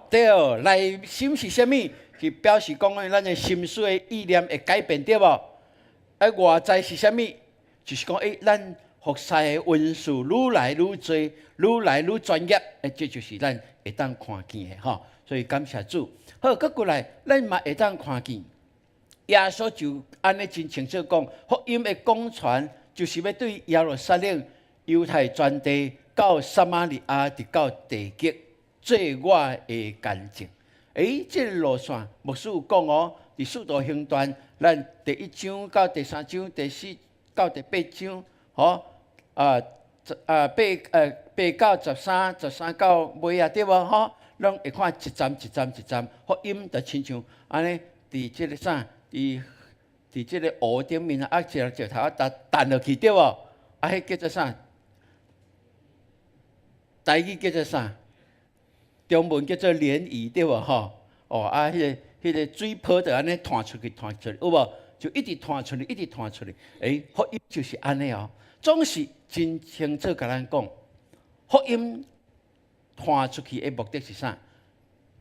對，內心是啥物？是表示講咱的心思的意念會改變，對無？啊，外在是啥物？就是講，欸，咱服侍的恩賜愈來愈濟，愈來愈專業，欸，這就是咱會當看見的吼。所以感謝主。好，閣過來，咱嘛會當看見，耶穌就按呢真清楚講，福音的廣傳就是欲對耶路撒冷、猶太全地到撒瑪利亞，直到地極，做我的見證。欸，這個路線牧師有講哦，佇使徒行傳，咱第一章到第三章、第四到第八章，吼啊啊八八到十三，十三到尾啊，對無吼？攏會看一站一站一站，福音就親像按呢，佇這個啥，佇這個湖頂面啊，一个石頭仔彈落去，對無？啊，彼叫做啥？台語叫做啥？中文叫做漣漪，對無吼？哦，啊，彼個水泡就按呢彈出去，彈出去，有無？就一直彈出去，一直彈出去。欸，福音就是按呢哦，總是真清楚共咱講，福音傳出去的目的是啥？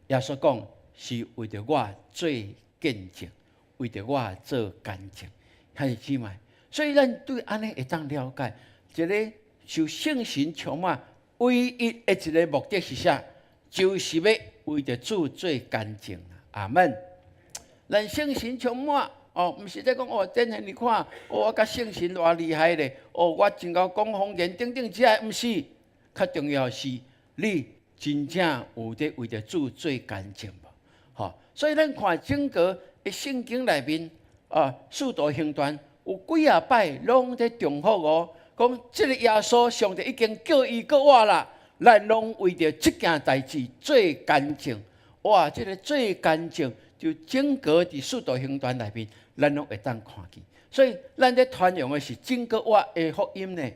耶穌講是為著我做見證，為著我做見證，兄弟姊妹。所以咱對按呢會當了解，一个受聖神充滿，唯一的一个目的是啥？就是欲為著主做見證。阿們，咱聖神充滿哦，毋是咧講哦，展現你看，哦，我佮聖神偌厲害咧，哦，我真𠢕講方言等等，這个毋是，較重要是你真正有咧為著主做見證無？吼，所以咱看整個的聖經內面啊，使徒行傳有幾仔擺攏咧重複哦，講這个耶穌上帝已經叫伊閣活啦，咱攏為著這件代誌做見證。哇，這个做見證就整個佇使徒行傳內面，咱攏會當看見。所以咱咧傳揚的是整個活的福音呢，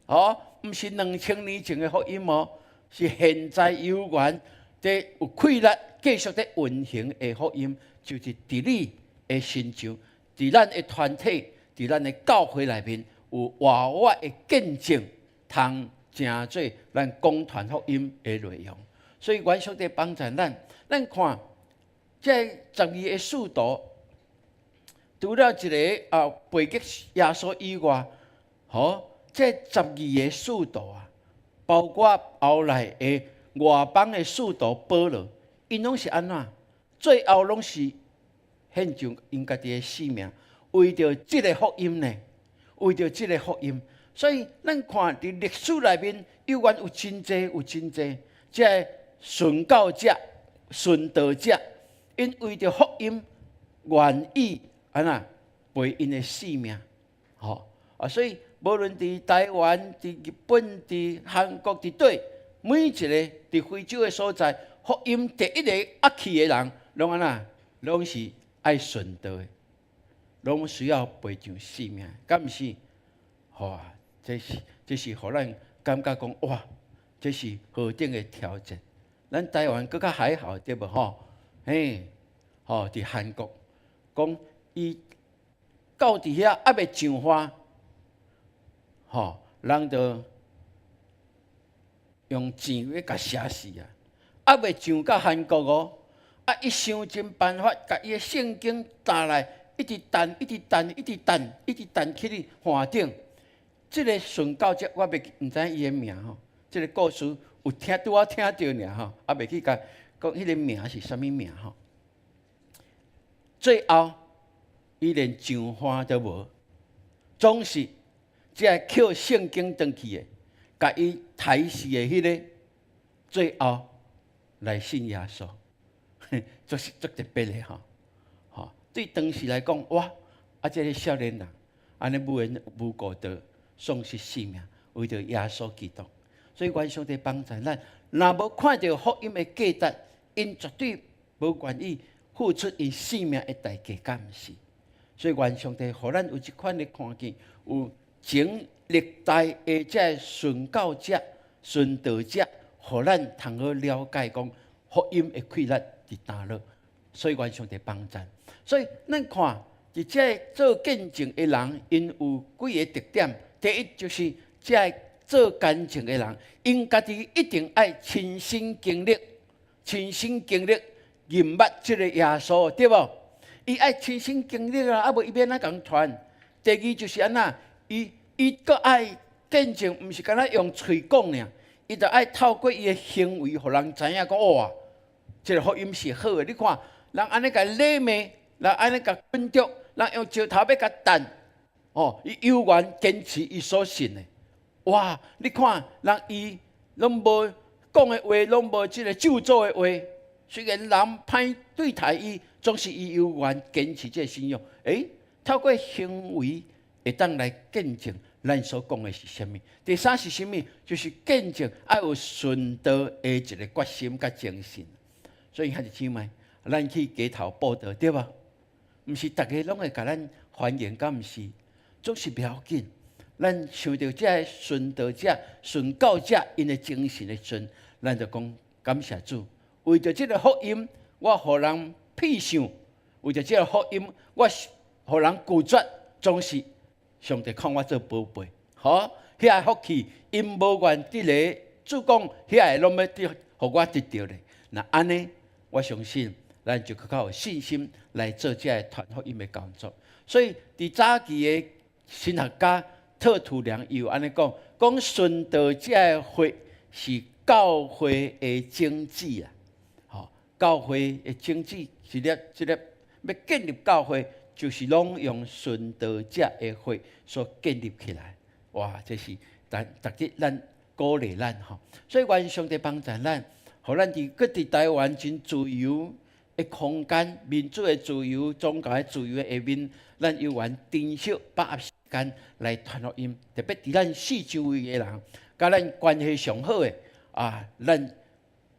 哦，毋是2000年前的福音哦，是現在猶原佇有氣力繼續咧運行的福音，就是佇你的身上，佇咱的團體，佇咱的教會內面有活活的見證，通成做咱廣傳福音的內容。所以願上帝幫助咱，咱看這12個使徒，除了一个啊背棄耶穌以外，吼，這十二个使徒啊，包括後來的外邦的使徒保羅，𪜶攏是按怎？最後攏是獻上𪜶家己的性命，為著這个福音呢？為著這个福音，所以咱看佇歷史內面，猶原有真濟有真濟，這个殉教者、殉道者，𪜶為著福音願意按怎賠𪜶的性命，吼啊！所以無論佇台灣、佇日本、佇韓國、佇佗，每一个佇非洲的所在，福音第一個壓去的人，攏按怎？攏是愛殉道的，攏需要賠上性命，敢毋是？哇！這是予咱感覺講哇，這是何等的挑戰！咱台灣閣較還好，對無吼？嘿，吼，佇韓國講伊到佇遐猶未上岸，吼，人就用箭欲共射死啊！猶未上到韓國哦，啊，伊想盡辦法，共伊的聖經擔來，一直擲，一直擲，一直擲，一直擲去咧岸頂。這个殉教者，我袂毋知伊的名吼。這个故事有聽拄仔聽著爾吼，啊袂去共講彼个名是啥物名吼。最後，伊連上岸都無，總是這个抾聖經轉去的，共伊刣死的彼个，最後來信耶穌，足是足特別的吼。吼，對當時來講，哇！啊，這个少年人，按呢無緣無故的喪失性命，為著耶穌基督。所以願上帝幫助咱，若無看著福音的價值，𪜶絕對無願意付出𪜶性命的代價，敢毋是？所以願上帝予咱有這款的看見，有前歷代的這个殉教者、殉道者，予咱通好了解講福音的氣力佇佗落。所以願上帝幫助。所以咱看，佇這个做見證的人，𪜶有幾个特點。第一就是這个做見證的人，𪜶家己一定愛親身經歷、親身經歷認捌這个耶穌，對無？伊愛親身經歷啊，啊無伊欲按怎共傳？第二就是按怎，伊閣愛見證，毋是干焦用喙講爾，伊著愛透過伊的行為，予人知影講哇，這个福音是好的。你看，人按呢共詈罵，人按呢共捆著，人用石頭欲共擲，哦，伊猶原堅持伊所信的。哇！你看，人伊攏無講的話，攏無這个咒詛的話。雖然人歹對待伊，總是伊猶原堅持這个信仰。欸，透過行為會當來見證咱所講的是啥物。第三是啥物？就是見證愛有殉道的一个決心佮精神。所以兄弟姊妹，咱去街頭佈道對無？毋是逐个攏會共咱歡迎，敢毋是？總是袂要緊。咱想著這个殉道者、殉教者𪜶的精神的時陣，咱就講感謝主。為著這个福音，我予人痞笑；為著這个福音，我予人拒絕，總是上帝看我做寶貝。好，遐个福氣，𪜶無願佇咧主講，遐个攏欲得，予我得著咧。若按呢，我相信咱就閣較有信心來做這个傳福音的工作。所以，佇早期的神學家特土良伊有按呢講，講殉道者的血是教會的種子啊！吼，教會的種子一粒一粒，欲建立教會，就是攏用殉道者的血所建立起來。哇！這是值值得咱鼓勵咱吼。所以願上帝幫助咱，予咱佇閣佇台灣真自由的空間、民主的自由、宗教的自由的下面，咱猶原珍惜把握時間來傳福音。特別佇咱四周圍的人，佮咱關係上好的啊，咱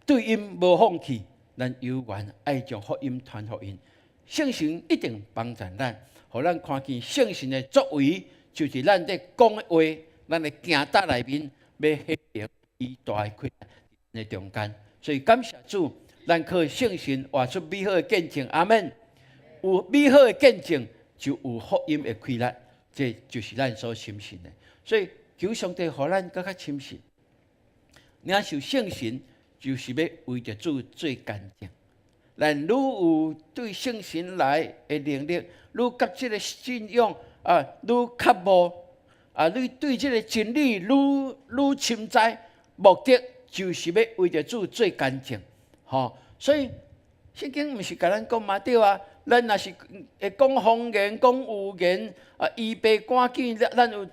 對𪜶無放棄，咱猶原愛將福音傳予𪜶。聖神一定幫助咱，予咱看見聖神的作為，就是咱咧講的話，咱的行踏內面，欲顯明伊大的氣力的中間。所以感謝主，咱靠聖神活出美好的見證。阿門。有美好的見證，就有福音的氣力，這就是咱所深信的。所以求上帝予咱閣較深信，領受聖神就是欲為著主做見證。咱愈有對聖神來的能力，愈佮這个信仰啊，愈渴慕啊，你對這个真理愈愈深知，目的就是欲為著主做見證，吼。所以聖經毋是共咱講嘛對啊？咱若是會講方言、講預言啊，醫病趕鬼，咱有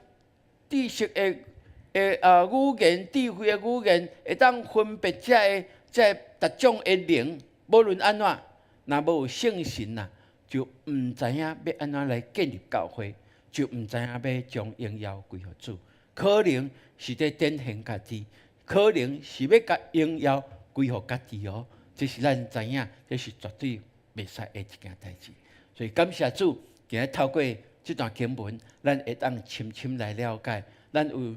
知識的的啊語言、智慧的語言，會當分別這个逐種的靈。無論按怎，若無有聖神啊，就毋知影欲按怎來建立教會，就毋知影欲將榮耀歸予主。可能是佇展現家己，可能是欲共榮耀歸予家己哦。這是咱知影，這是絕對袂使的一件代誌。所以感謝主，今日透過這段經文，咱會當深深來了解，咱有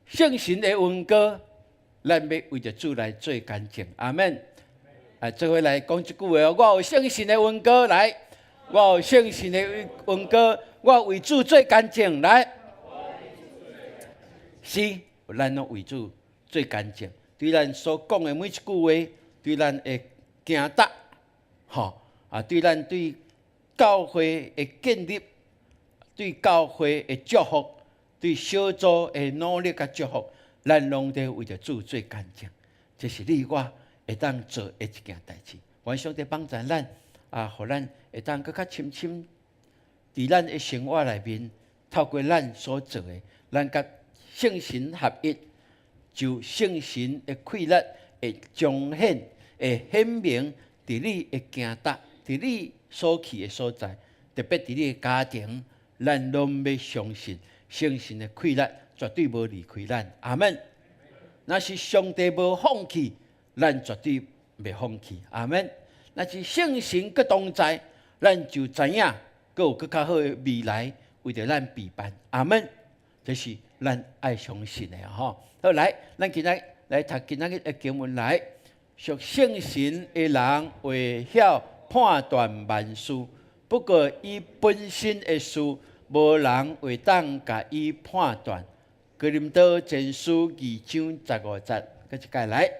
聖神的恩膏，咱欲為著主來做見證。阿門。啊，做伙來講這句話哦，我有聖神的恩膏來，我有聖神的恩膏，我為主做見證來。是，咱攏為主做見證，對咱所講的每一句話，對咱的行踏，吼啊，對咱對教會的建立，對教會的祝福，對小組的努力佮祝福，咱攏佇為著主做見證。這是你我會當做的一件代誌。願上帝幫助咱，啊，予咱會當閣較深深佇咱的生活內面，透過咱所做的，咱佮聖神合一，就聖神的氣力會彰顯、會顯明佇你的行踏，佇你所去的所在，特別佇你的家庭，咱攏欲相信聖神的氣力絕對無離開咱。阿門。若是上帝無放棄，咱絕對袂放棄。阿門。若是聖神閣同在，咱就知影閣有閣較好的未來為著咱備辦。阿門。這是咱愛相信的吼。好，來，咱今仔來讀今仔日的經文來。屬聖神的人會曉判斷萬事，不過伊本身的事，無人會當共伊判斷。哥林多前書二章十五節，閣一擺來。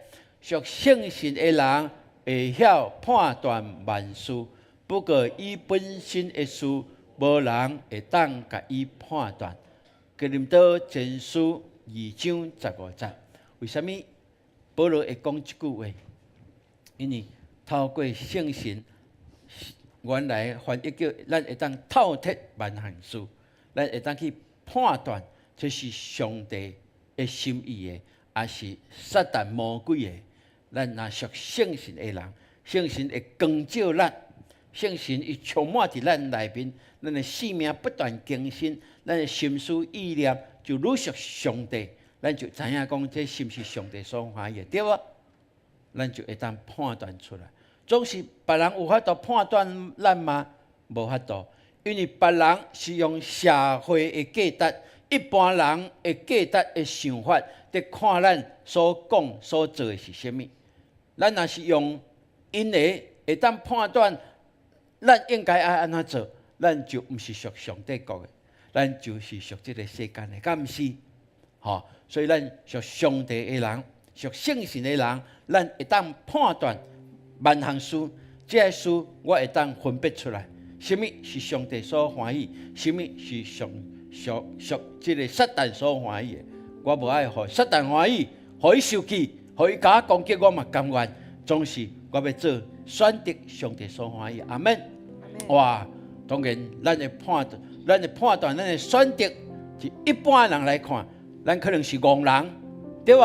屬聖神的人會曉判斷萬事，不過伊本身的事，無人會當共伊判斷。哥林多前書二章十五節，為啥物保羅會講這句話？因為透過聖神，原來翻譯叫咱會當透徹萬項事，咱會當去判斷這是上帝的心意的，抑是撒旦魔鬼的。咱若屬聖神的人，聖神會光照咱，聖神伊充滿佇咱內面，咱的生命不斷更新，咱的心思意念就愈屬上帝，咱就知影講這是毋是上帝所歡喜的，對無？咱就會當判斷出來。總是別人有法度判斷咱嗎？無法度，因為別人是用社會的價值、一般人的價值的想法，佇看咱所講所做的是啥物。咱若是用𪜶的會當判斷，咱應該愛按怎做，咱就毋是屬上帝國的，咱就是屬這個世間的，敢毋是？吼，所以咱屬上帝的人，屬聖神的人，咱會當判斷萬項事，這个事我會當分別出來，啥物是上帝所歡喜，啥物是上屬屬這個撒旦所歡喜的。我無愛予撒旦歡喜，予伊受氣，予伊共我攻擊，我嘛甘願。總是我欲做選擇上帝所歡喜。阿門。哇！當然，咱的判斷，咱的判斷，咱的選擇，是一般人來看，咱可能是戇人，對無？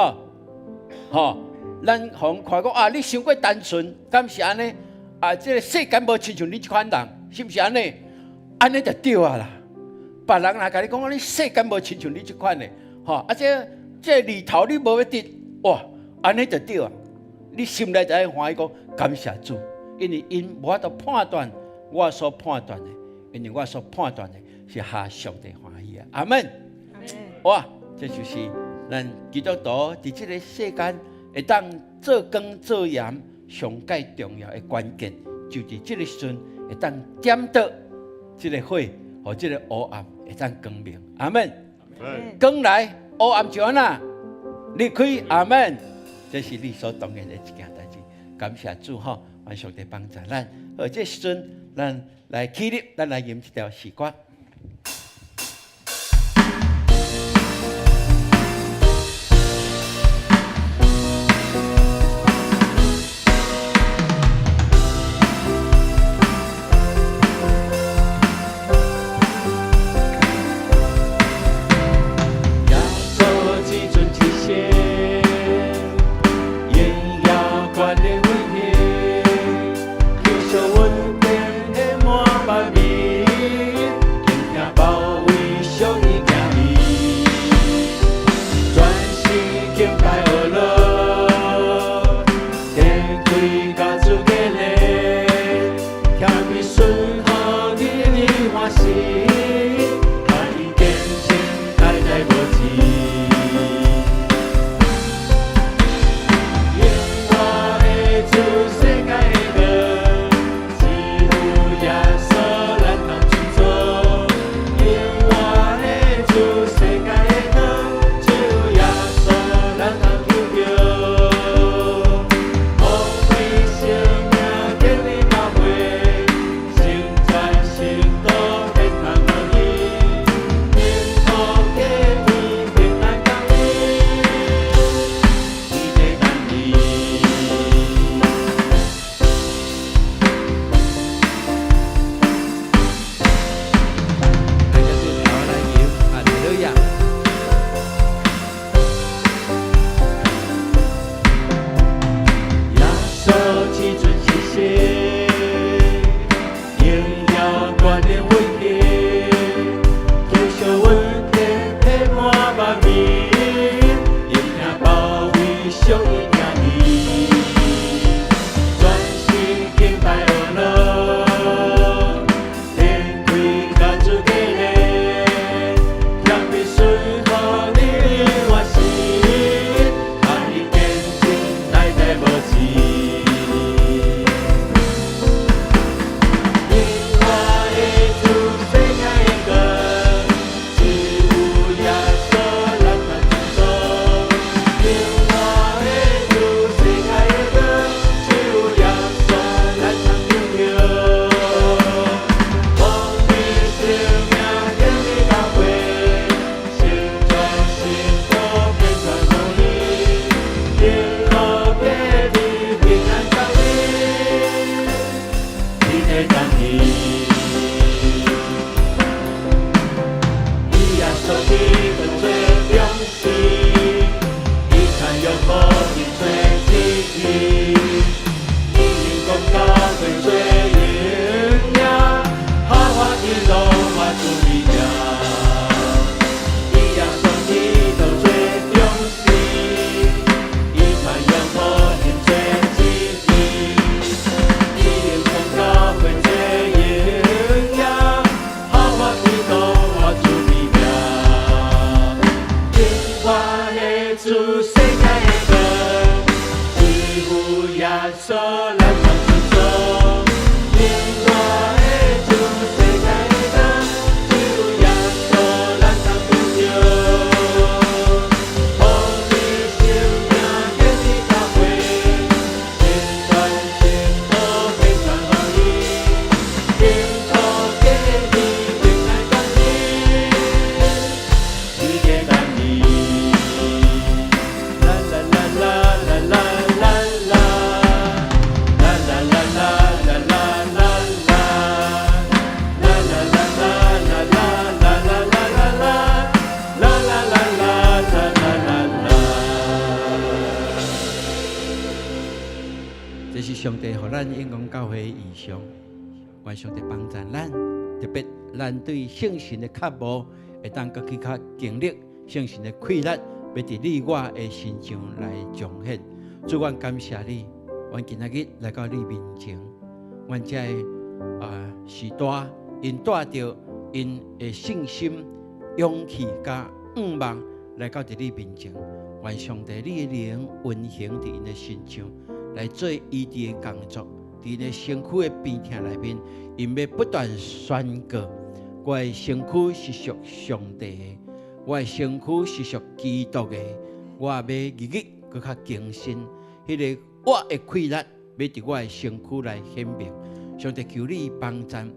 吼，咱予人看講啊，你傷過單純，敢是按呢？啊，這个世間無親像你這款人，是毋是按呢？按呢就對啊啦。別人若共你講，你世間無親像你這款的，吼，啊這這日頭你無欲得，哇，按呢就對啊。你心內就愛歡喜講感謝主，因為𪜶無法度判斷我所判斷的，因為我所判斷的是合上帝歡喜的。阿門。哇，這就是咱基督徒佇這个世間會當做光做鹽上蓋重要的關鍵，就佇這个時陣會當點著這个火，予這个黑暗會當光明。阿門。光來，黑暗就按怎離開。阿門。這是理所當然的一件代誌。感謝主吼，願上帝幫助咱。好，這時陣咱來起立，咱來吟這條詩歌。耶穌至尊至聖，榮耀權力威嚴，求上恩典的滿百面，求世界的光，只有耶穌咱通相信。永活的主，世界的光，只有耶穌咱通相信。奉你聖名建立教會，心傳心禱献上予伊，幸福家庭平安降臨，世界等你。啦啦啦啦啦啦啦啦，啦啦啦啦啦啦啦啦，啦啦啦啦啦啦啦啦啦啦，啦啦啦啦啦啦啦啦。這是上帝予咱永光教會的異象，願上帝幫助咱，特別咱對聖神的渴慕，會當閣去較經歷聖神的氣力，欲佇你我的身上來彰顯。主，阮感謝你，阮今仔日來到你面前，阮這个序大，𪜶帶著𪜶的信心、勇氣佮向望來到佇你面前，願上帝你的靈運行佇𪜶的身上，來做醫治的工作。佇𪜶的身軀的病痛內面，𪜶欲不斷宣告：我的身軀是屬上帝的，我的身軀是屬基督的。我欲日日閣較更新，彼个活的氣力，欲佇我的身軀來顯明。上帝求你幫贊，予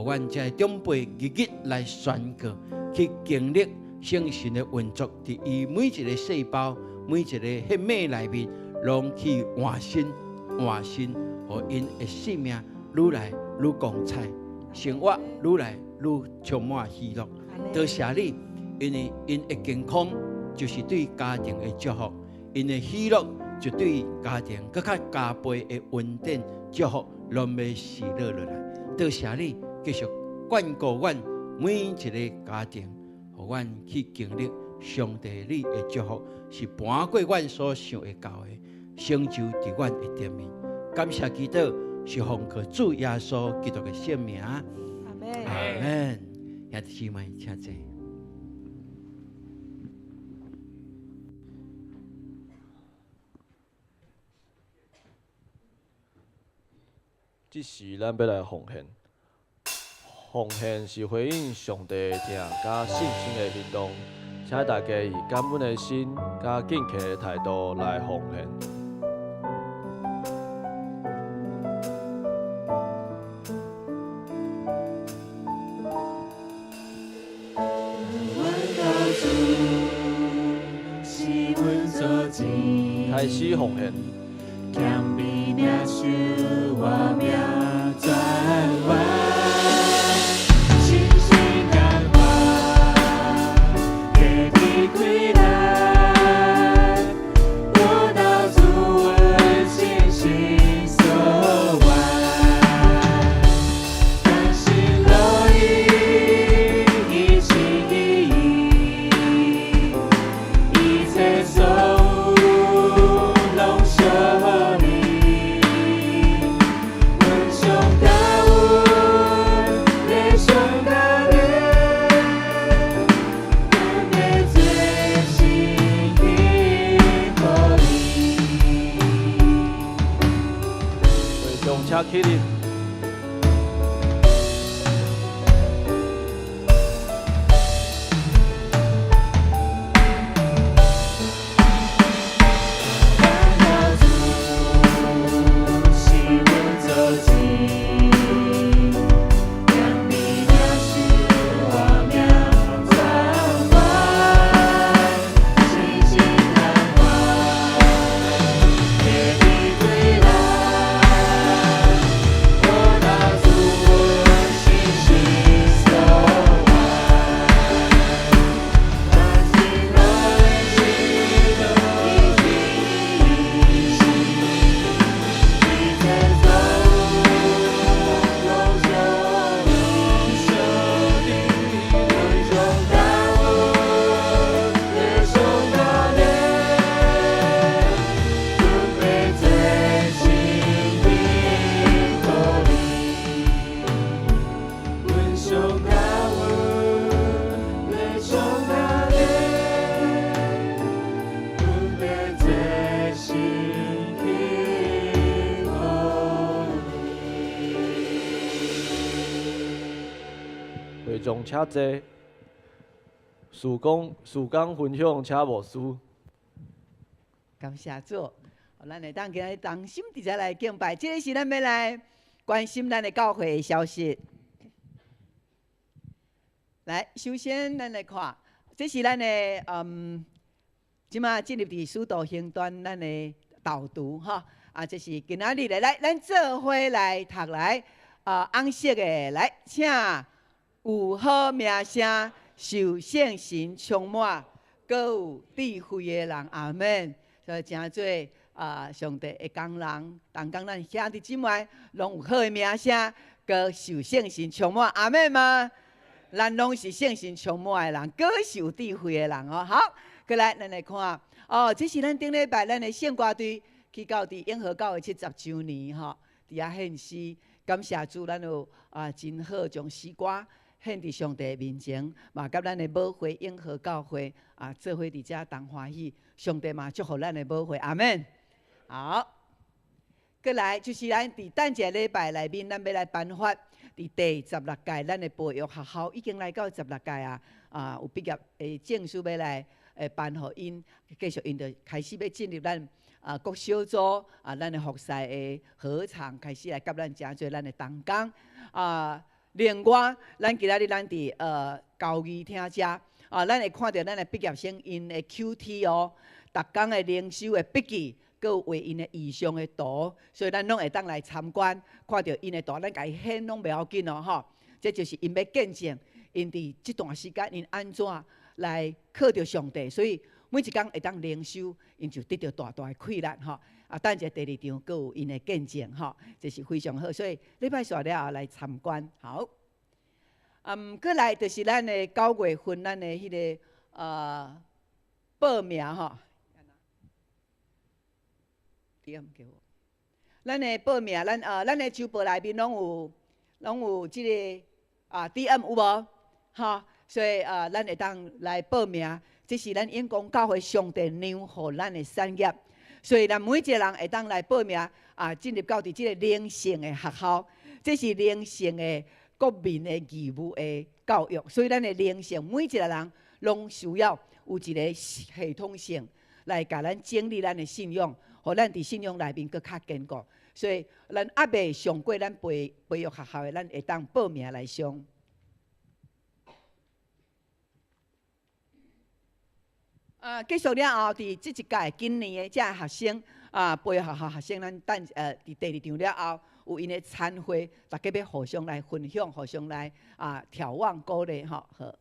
阮這个長輩日日來宣告，去經歷聖神的運作，佇伊每一个細胞、每一个血脈內面，攏去換新、換新，予𪜶的生命愈來愈光彩，生活愈來愈充滿喜樂。多謝你，因為𪜶的健康就是對家庭的祝福，𪜶的喜樂就對家庭閣較加倍的恩典祝福，攏欲賜落落來。多謝你繼續眷顧阮每一个家庭，予阮去經歷上帝你的祝福，是盤過阮所想會到的，成就佇阮的頂面。感謝祈禱，是奉靠主耶穌基督的聖名。阿門。阿門。兄弟姊妹，請坐。這時，咱欲來奉獻。奉獻是回應上帝的疼佮信心的行動，請大家以感恩的心佮敬虔的態度來奉獻。阮的主是阮所知，開始奉獻。謙卑領受活命轉彎，信心甘願，家己開來，我到主阮信心所願，甘心樂意一心一意，一切所有攏屬你。阮上感恩，你上感恩，阮的做心意予你。會眾請起立。阮的主是阮所知，谦卑領受活命轉彎，信心甘願，家己開來，重且濟，事工事工分享且無私。感謝主，咱會當今日同心佇遮來敬拜。這个是咱欲來關心咱的教會的消息。來，首先咱來看，這是咱的這馬進入佇使徒行傳咱的導讀吼。啊，這是今仔日的，來，咱做伙來讀來啊，紅色的來，請有好名聲、受聖神充滿、閣有智慧的人，阿門。所以誠濟啊，上帝的工人，同工咱兄弟姊妹，攏有好的名聲，閣受聖神充滿，阿門嗎？咱攏是聖神充滿的人，閣是有智慧的人哦。好，過來咱來看，哦，這是咱頂禮拜咱的聖歌隊去到佇永和教會70週年吼，佇遐獻詩，感謝主，咱有啊真好將詩歌獻佇上帝面前，嘛佮咱的母會永和教會啊做伙佇遮同歡喜，上帝嘛祝福咱的母會，阿門。好，過來就是咱佇等一个禮拜內面，咱欲來頒發佇第16屆咱的培育學校已經來到十六屆啊，啊有畢業的證書欲來會頒予𪜶，繼續𪜶就開始欲進入咱啊各小組啊，咱的服侍的禾場開始來佮咱誠濟咱的同工啊。另外，咱今仔日咱佇交誼廳遮啊，咱會看著咱的畢業生𪜶的 QT 哦，逐工的靈修的筆記，閣有畫𪜶的異象的圖，所以咱攏會當來參觀，看著𪜶的圖，咱共伊顯攏袂要緊哦吼。這就是𪜶欲見證，𪜶佇這段時間𪜶按怎來靠著上帝，所以每一工會當靈修，𪜶就得著大大的氣力吼。啊，等一下第二場閣有𪜶的見證吼，這是非常好，所以禮拜煞了後來參觀。好，過來就是咱的9月份，咱的彼个報名吼。點給我，咱的報名，咱的週報內面攏有這个啊 DM 有無？吼，所以咱會當來報名，這是咱永光教會上帝讓予咱的產業。所以咱每一個人會當來報名啊，進入到佇這个靈性的學校，這是靈性的國民的義務的教育。所以咱的靈性，每一個人攏需要有一个系統性來共咱整理咱的信仰，予咱佇信仰內面閣較堅固。所以咱猶未上過咱培育學校的，咱會當報名來上。啊，結束了後，佇這一屆今年的這學生啊，培育學校學生，咱等佇第二場了後，有𪜶的餐會，大家欲互相來分享，互相來啊眺望鼓勵吼。好。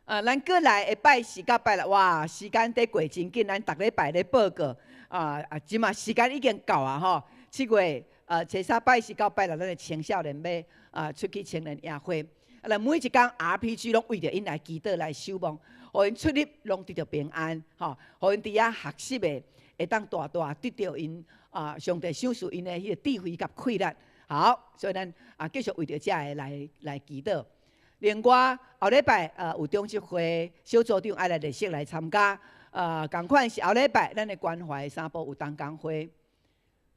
啊，咱過來的拜四佮拜六，哇，時間佇過真緊，咱逐禮拜咧報告，啊啊，這馬時間已經到啊吼。7月初三拜四到拜六，咱的青少年欲啊出去青年夜會，啊，咱每一工 RPG 攏為著𪜶來祈禱來守望。予𪜶出入攏得著平安，吼！予𪜶佇遐學習的，會當大大得著𪜶啊，上帝賞賜𪜶的彼個智慧佮氣力。好，所以咱啊繼續為著這个來祈禱。另外後禮拜有長執會小組長愛來列席來參加。仝款是後禮拜咱的關懷三步有同工會。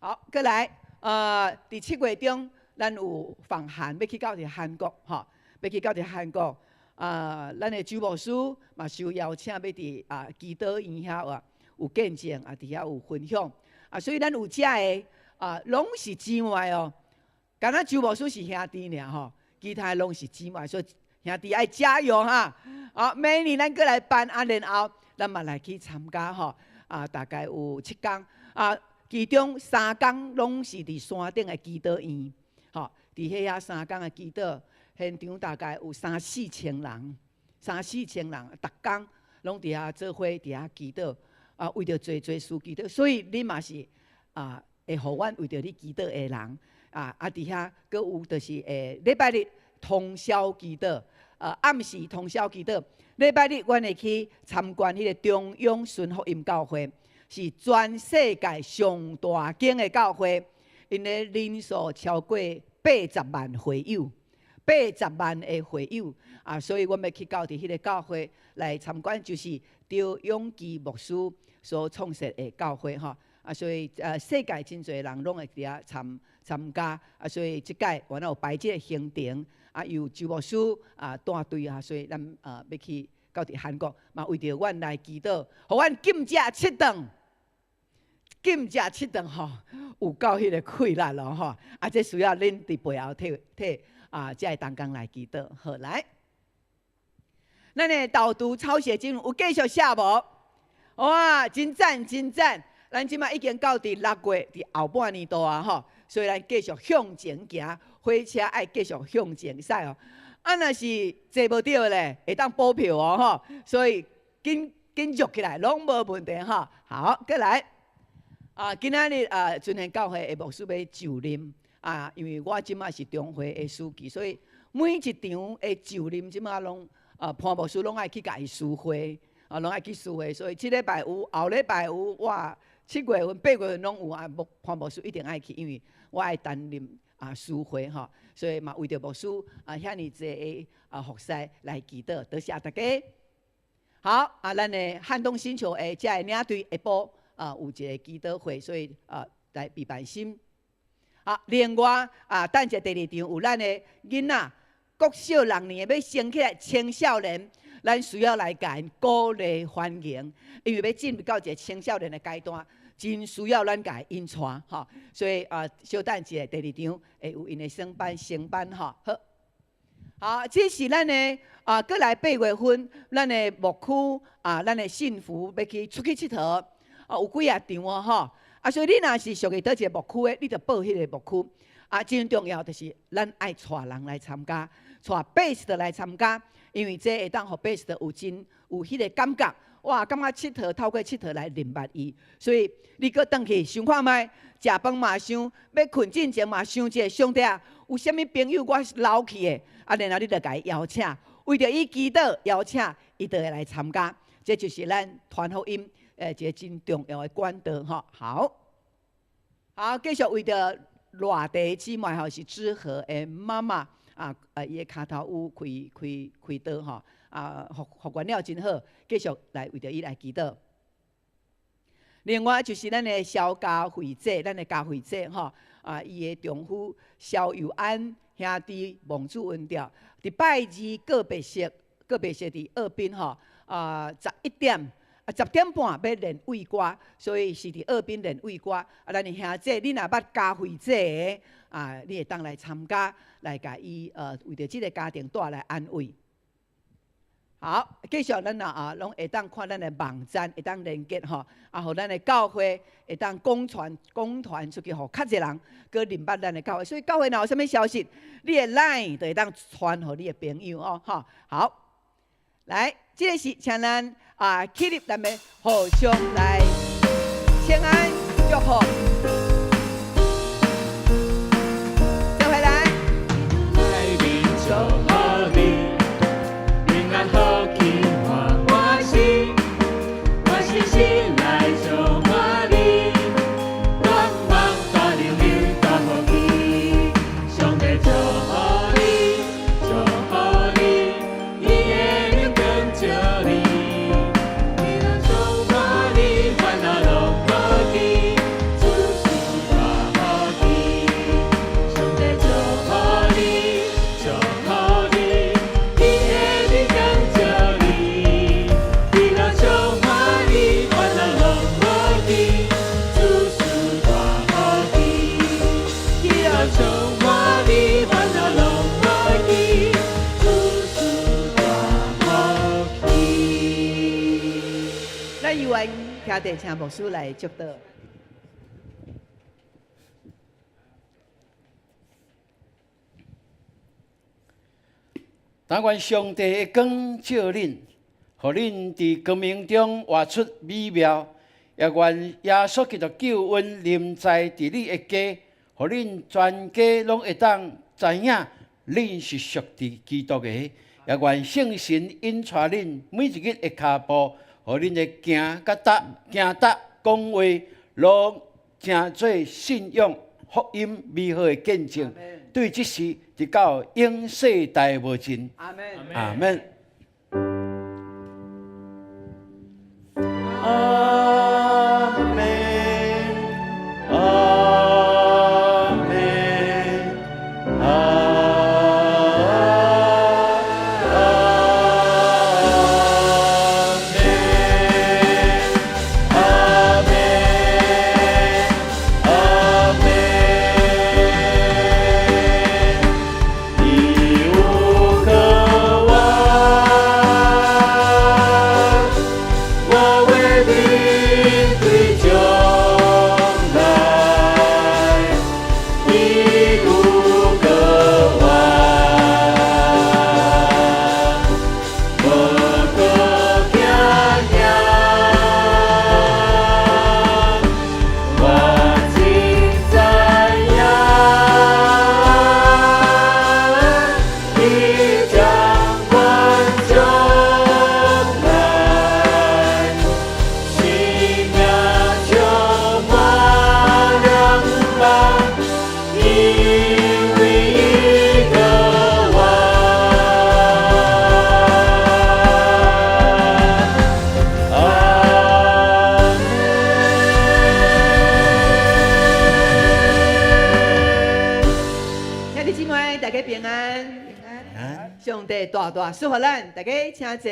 好，過來，佇7月中，咱有訪韓，欲去到佇韓國，吼，欲去到佇韓國。啊，咱的周牧師嘛受邀請，欲佇啊祈禱院遐啊有見證啊，佇遐有分享啊，所以咱有遮个啊，攏是姊妹哦。敢若周牧師是兄弟爾吼，其他攏是姊妹，所以兄弟愛加油哈！啊，明年咱閣來辦啊，然後咱嘛來去參加吼啊，大概有7工啊，其中3工攏是佇山頂的祈禱院，吼，佇彼遐3工的祈禱。現場大概有三四千人，三四千人，逐工攏佇遐做伙，佇遐祈禱，啊，為著濟濟事祈禱，所以你嘛是啊，會予阮為著你祈禱的人，啊啊，佇遐閣有就是禮拜日通宵祈禱，啊，暗時通宵祈禱。禮拜日阮會去參觀彼個中央順福音教會，是全世界上大間的教會，𪜶的人數超過80萬會友。80萬的會友啊，所以阮欲去到佇彼个教會來參觀，就是張永基牧師所創設的教會吼啊，所以世界真濟人攏會佇遐參加啊，所以這擺阮有排這个行程啊，由周牧師啊帶隊啊，所以咱欲去到佇韓國，嘛為著阮來祈禱，予阮禁食七頓，禁食七頓吼，有夠彼个氣力咯吼。啊，這需要恁佇背後替替啊，遮个同工來祈禱。好，來，咱的導讀抄寫經有繼續寫無？哇，真讚真讚！咱這馬已經到佇6月，佇後半年度啊吼，所以咱繼續向前行，火車愛繼續向前駛哦。啊，若是坐無著咧，會當補票哦吼，所以緊緊約起來，攏無問題吼。好，閣來啊，今仔日啊，尊賢教會的牧師欲就任啊，因為我這馬是中會的司儀，所以每一場的就任這馬攏啊，潘牧師攏愛去共伊司會啊，攏愛去司會，所以這禮拜有，後禮拜有，哇，7月份、8月份攏有啊，牧潘牧師一定愛去，因為我愛擔任啊司會吼，所以嘛為著牧師啊遐爾濟的啊服侍來祈禱，多謝大家。好啊，咱的撼動星球的遮个領隊下晡啊有一个祈禱會，所以啊來備辦心。好，另外啊，等者第二場有咱的囡仔國小六年的欲升起來青少年，咱需要來共𪜶鼓勵歡迎，因為欲進入到一个青少年的階段，真需要咱共𪜶引帶吼，所以啊，小等一下第二場會有𪜶的升班升班吼。好，好，這是咱的啊，閣來8月份，咱的牧區啊，咱的信徒欲去出去𨑨迌，啊，有幾仔場哦吼。啊，所以你若是屬於佗一个牧區的，你就報彼个牧區。啊，真重要就是咱愛帶人來參加，帶 pastor 來參加，因為這會當予 pastor 有真有彼个感覺。哇，感覺𨑨迌透過𨑨迌來認捌伊，所以你閣轉去想看覓，食飯嘛想，欲睏進前嘛想者，上帝啊，有啥物朋友我留去的，啊，然後你就共伊邀請，為著伊祈禱邀請，伊就會來參加。這就是咱傳福音一个真重要的管道吼。好，好，繼續為著偌地姊妹吼，是知和的媽媽啊，伊的跤頭有開開開刀吼，啊，復復原了真好，繼續來為著伊來祈禱。另外就是咱的蕭家慧姐，咱的家慧姐吼，啊，伊的丈夫蕭佑安兄弟望主恩召，佇拜二告別式，告別式佇澳濱吼，啊，11點，啊，10點半欲練慰歌，所以是佇澳濱練慰歌。啊，咱的兄姐，你若捌家慧姐的，啊，你會當來參加，來共伊為著這个家庭帶來安慰。好，繼續咱啊，攏會當看咱的網站，會當連結吼，啊，予咱的教會會當廣傳廣傳出去，予較濟人閣認捌咱的教會。所以教會若有啥物消息，你的 LINE 就會當傳予你的朋友哦，吼。好，來，這個是請咱啊起立，咱們互相來請安祝福。再回來。祝福你，平安好去歡歡喜，我是心內充滿你，願望帶領你到福氣，上帝祝福你，祝福你，伊的靈光照你，喜樂充滿你，煩惱攏無去，諸事大福氣，上帝祝福你，祝福你，伊的靈光照你，喜樂充滿你，煩惱攏無去，諸事大福氣，喜樂充滿你，煩惱攏無去，諸事大福氣。咱猶原徛佇請牧師來祝禱。但願上帝的光照恁，予恁佇光明中活出美妙；也願耶穌基督救恩臨在佇你的家，予恁全家攏會當知影恁是屬佇基督的。也願聖神引帶恁每一日的跤步，予恁的行佮踏、行踏、講話，攏成做信仰福音美好的見證。對這時直到永世代無盡。阿門。阿門。阿門，阿門，阿門。帝大大祝福咱，大家請坐。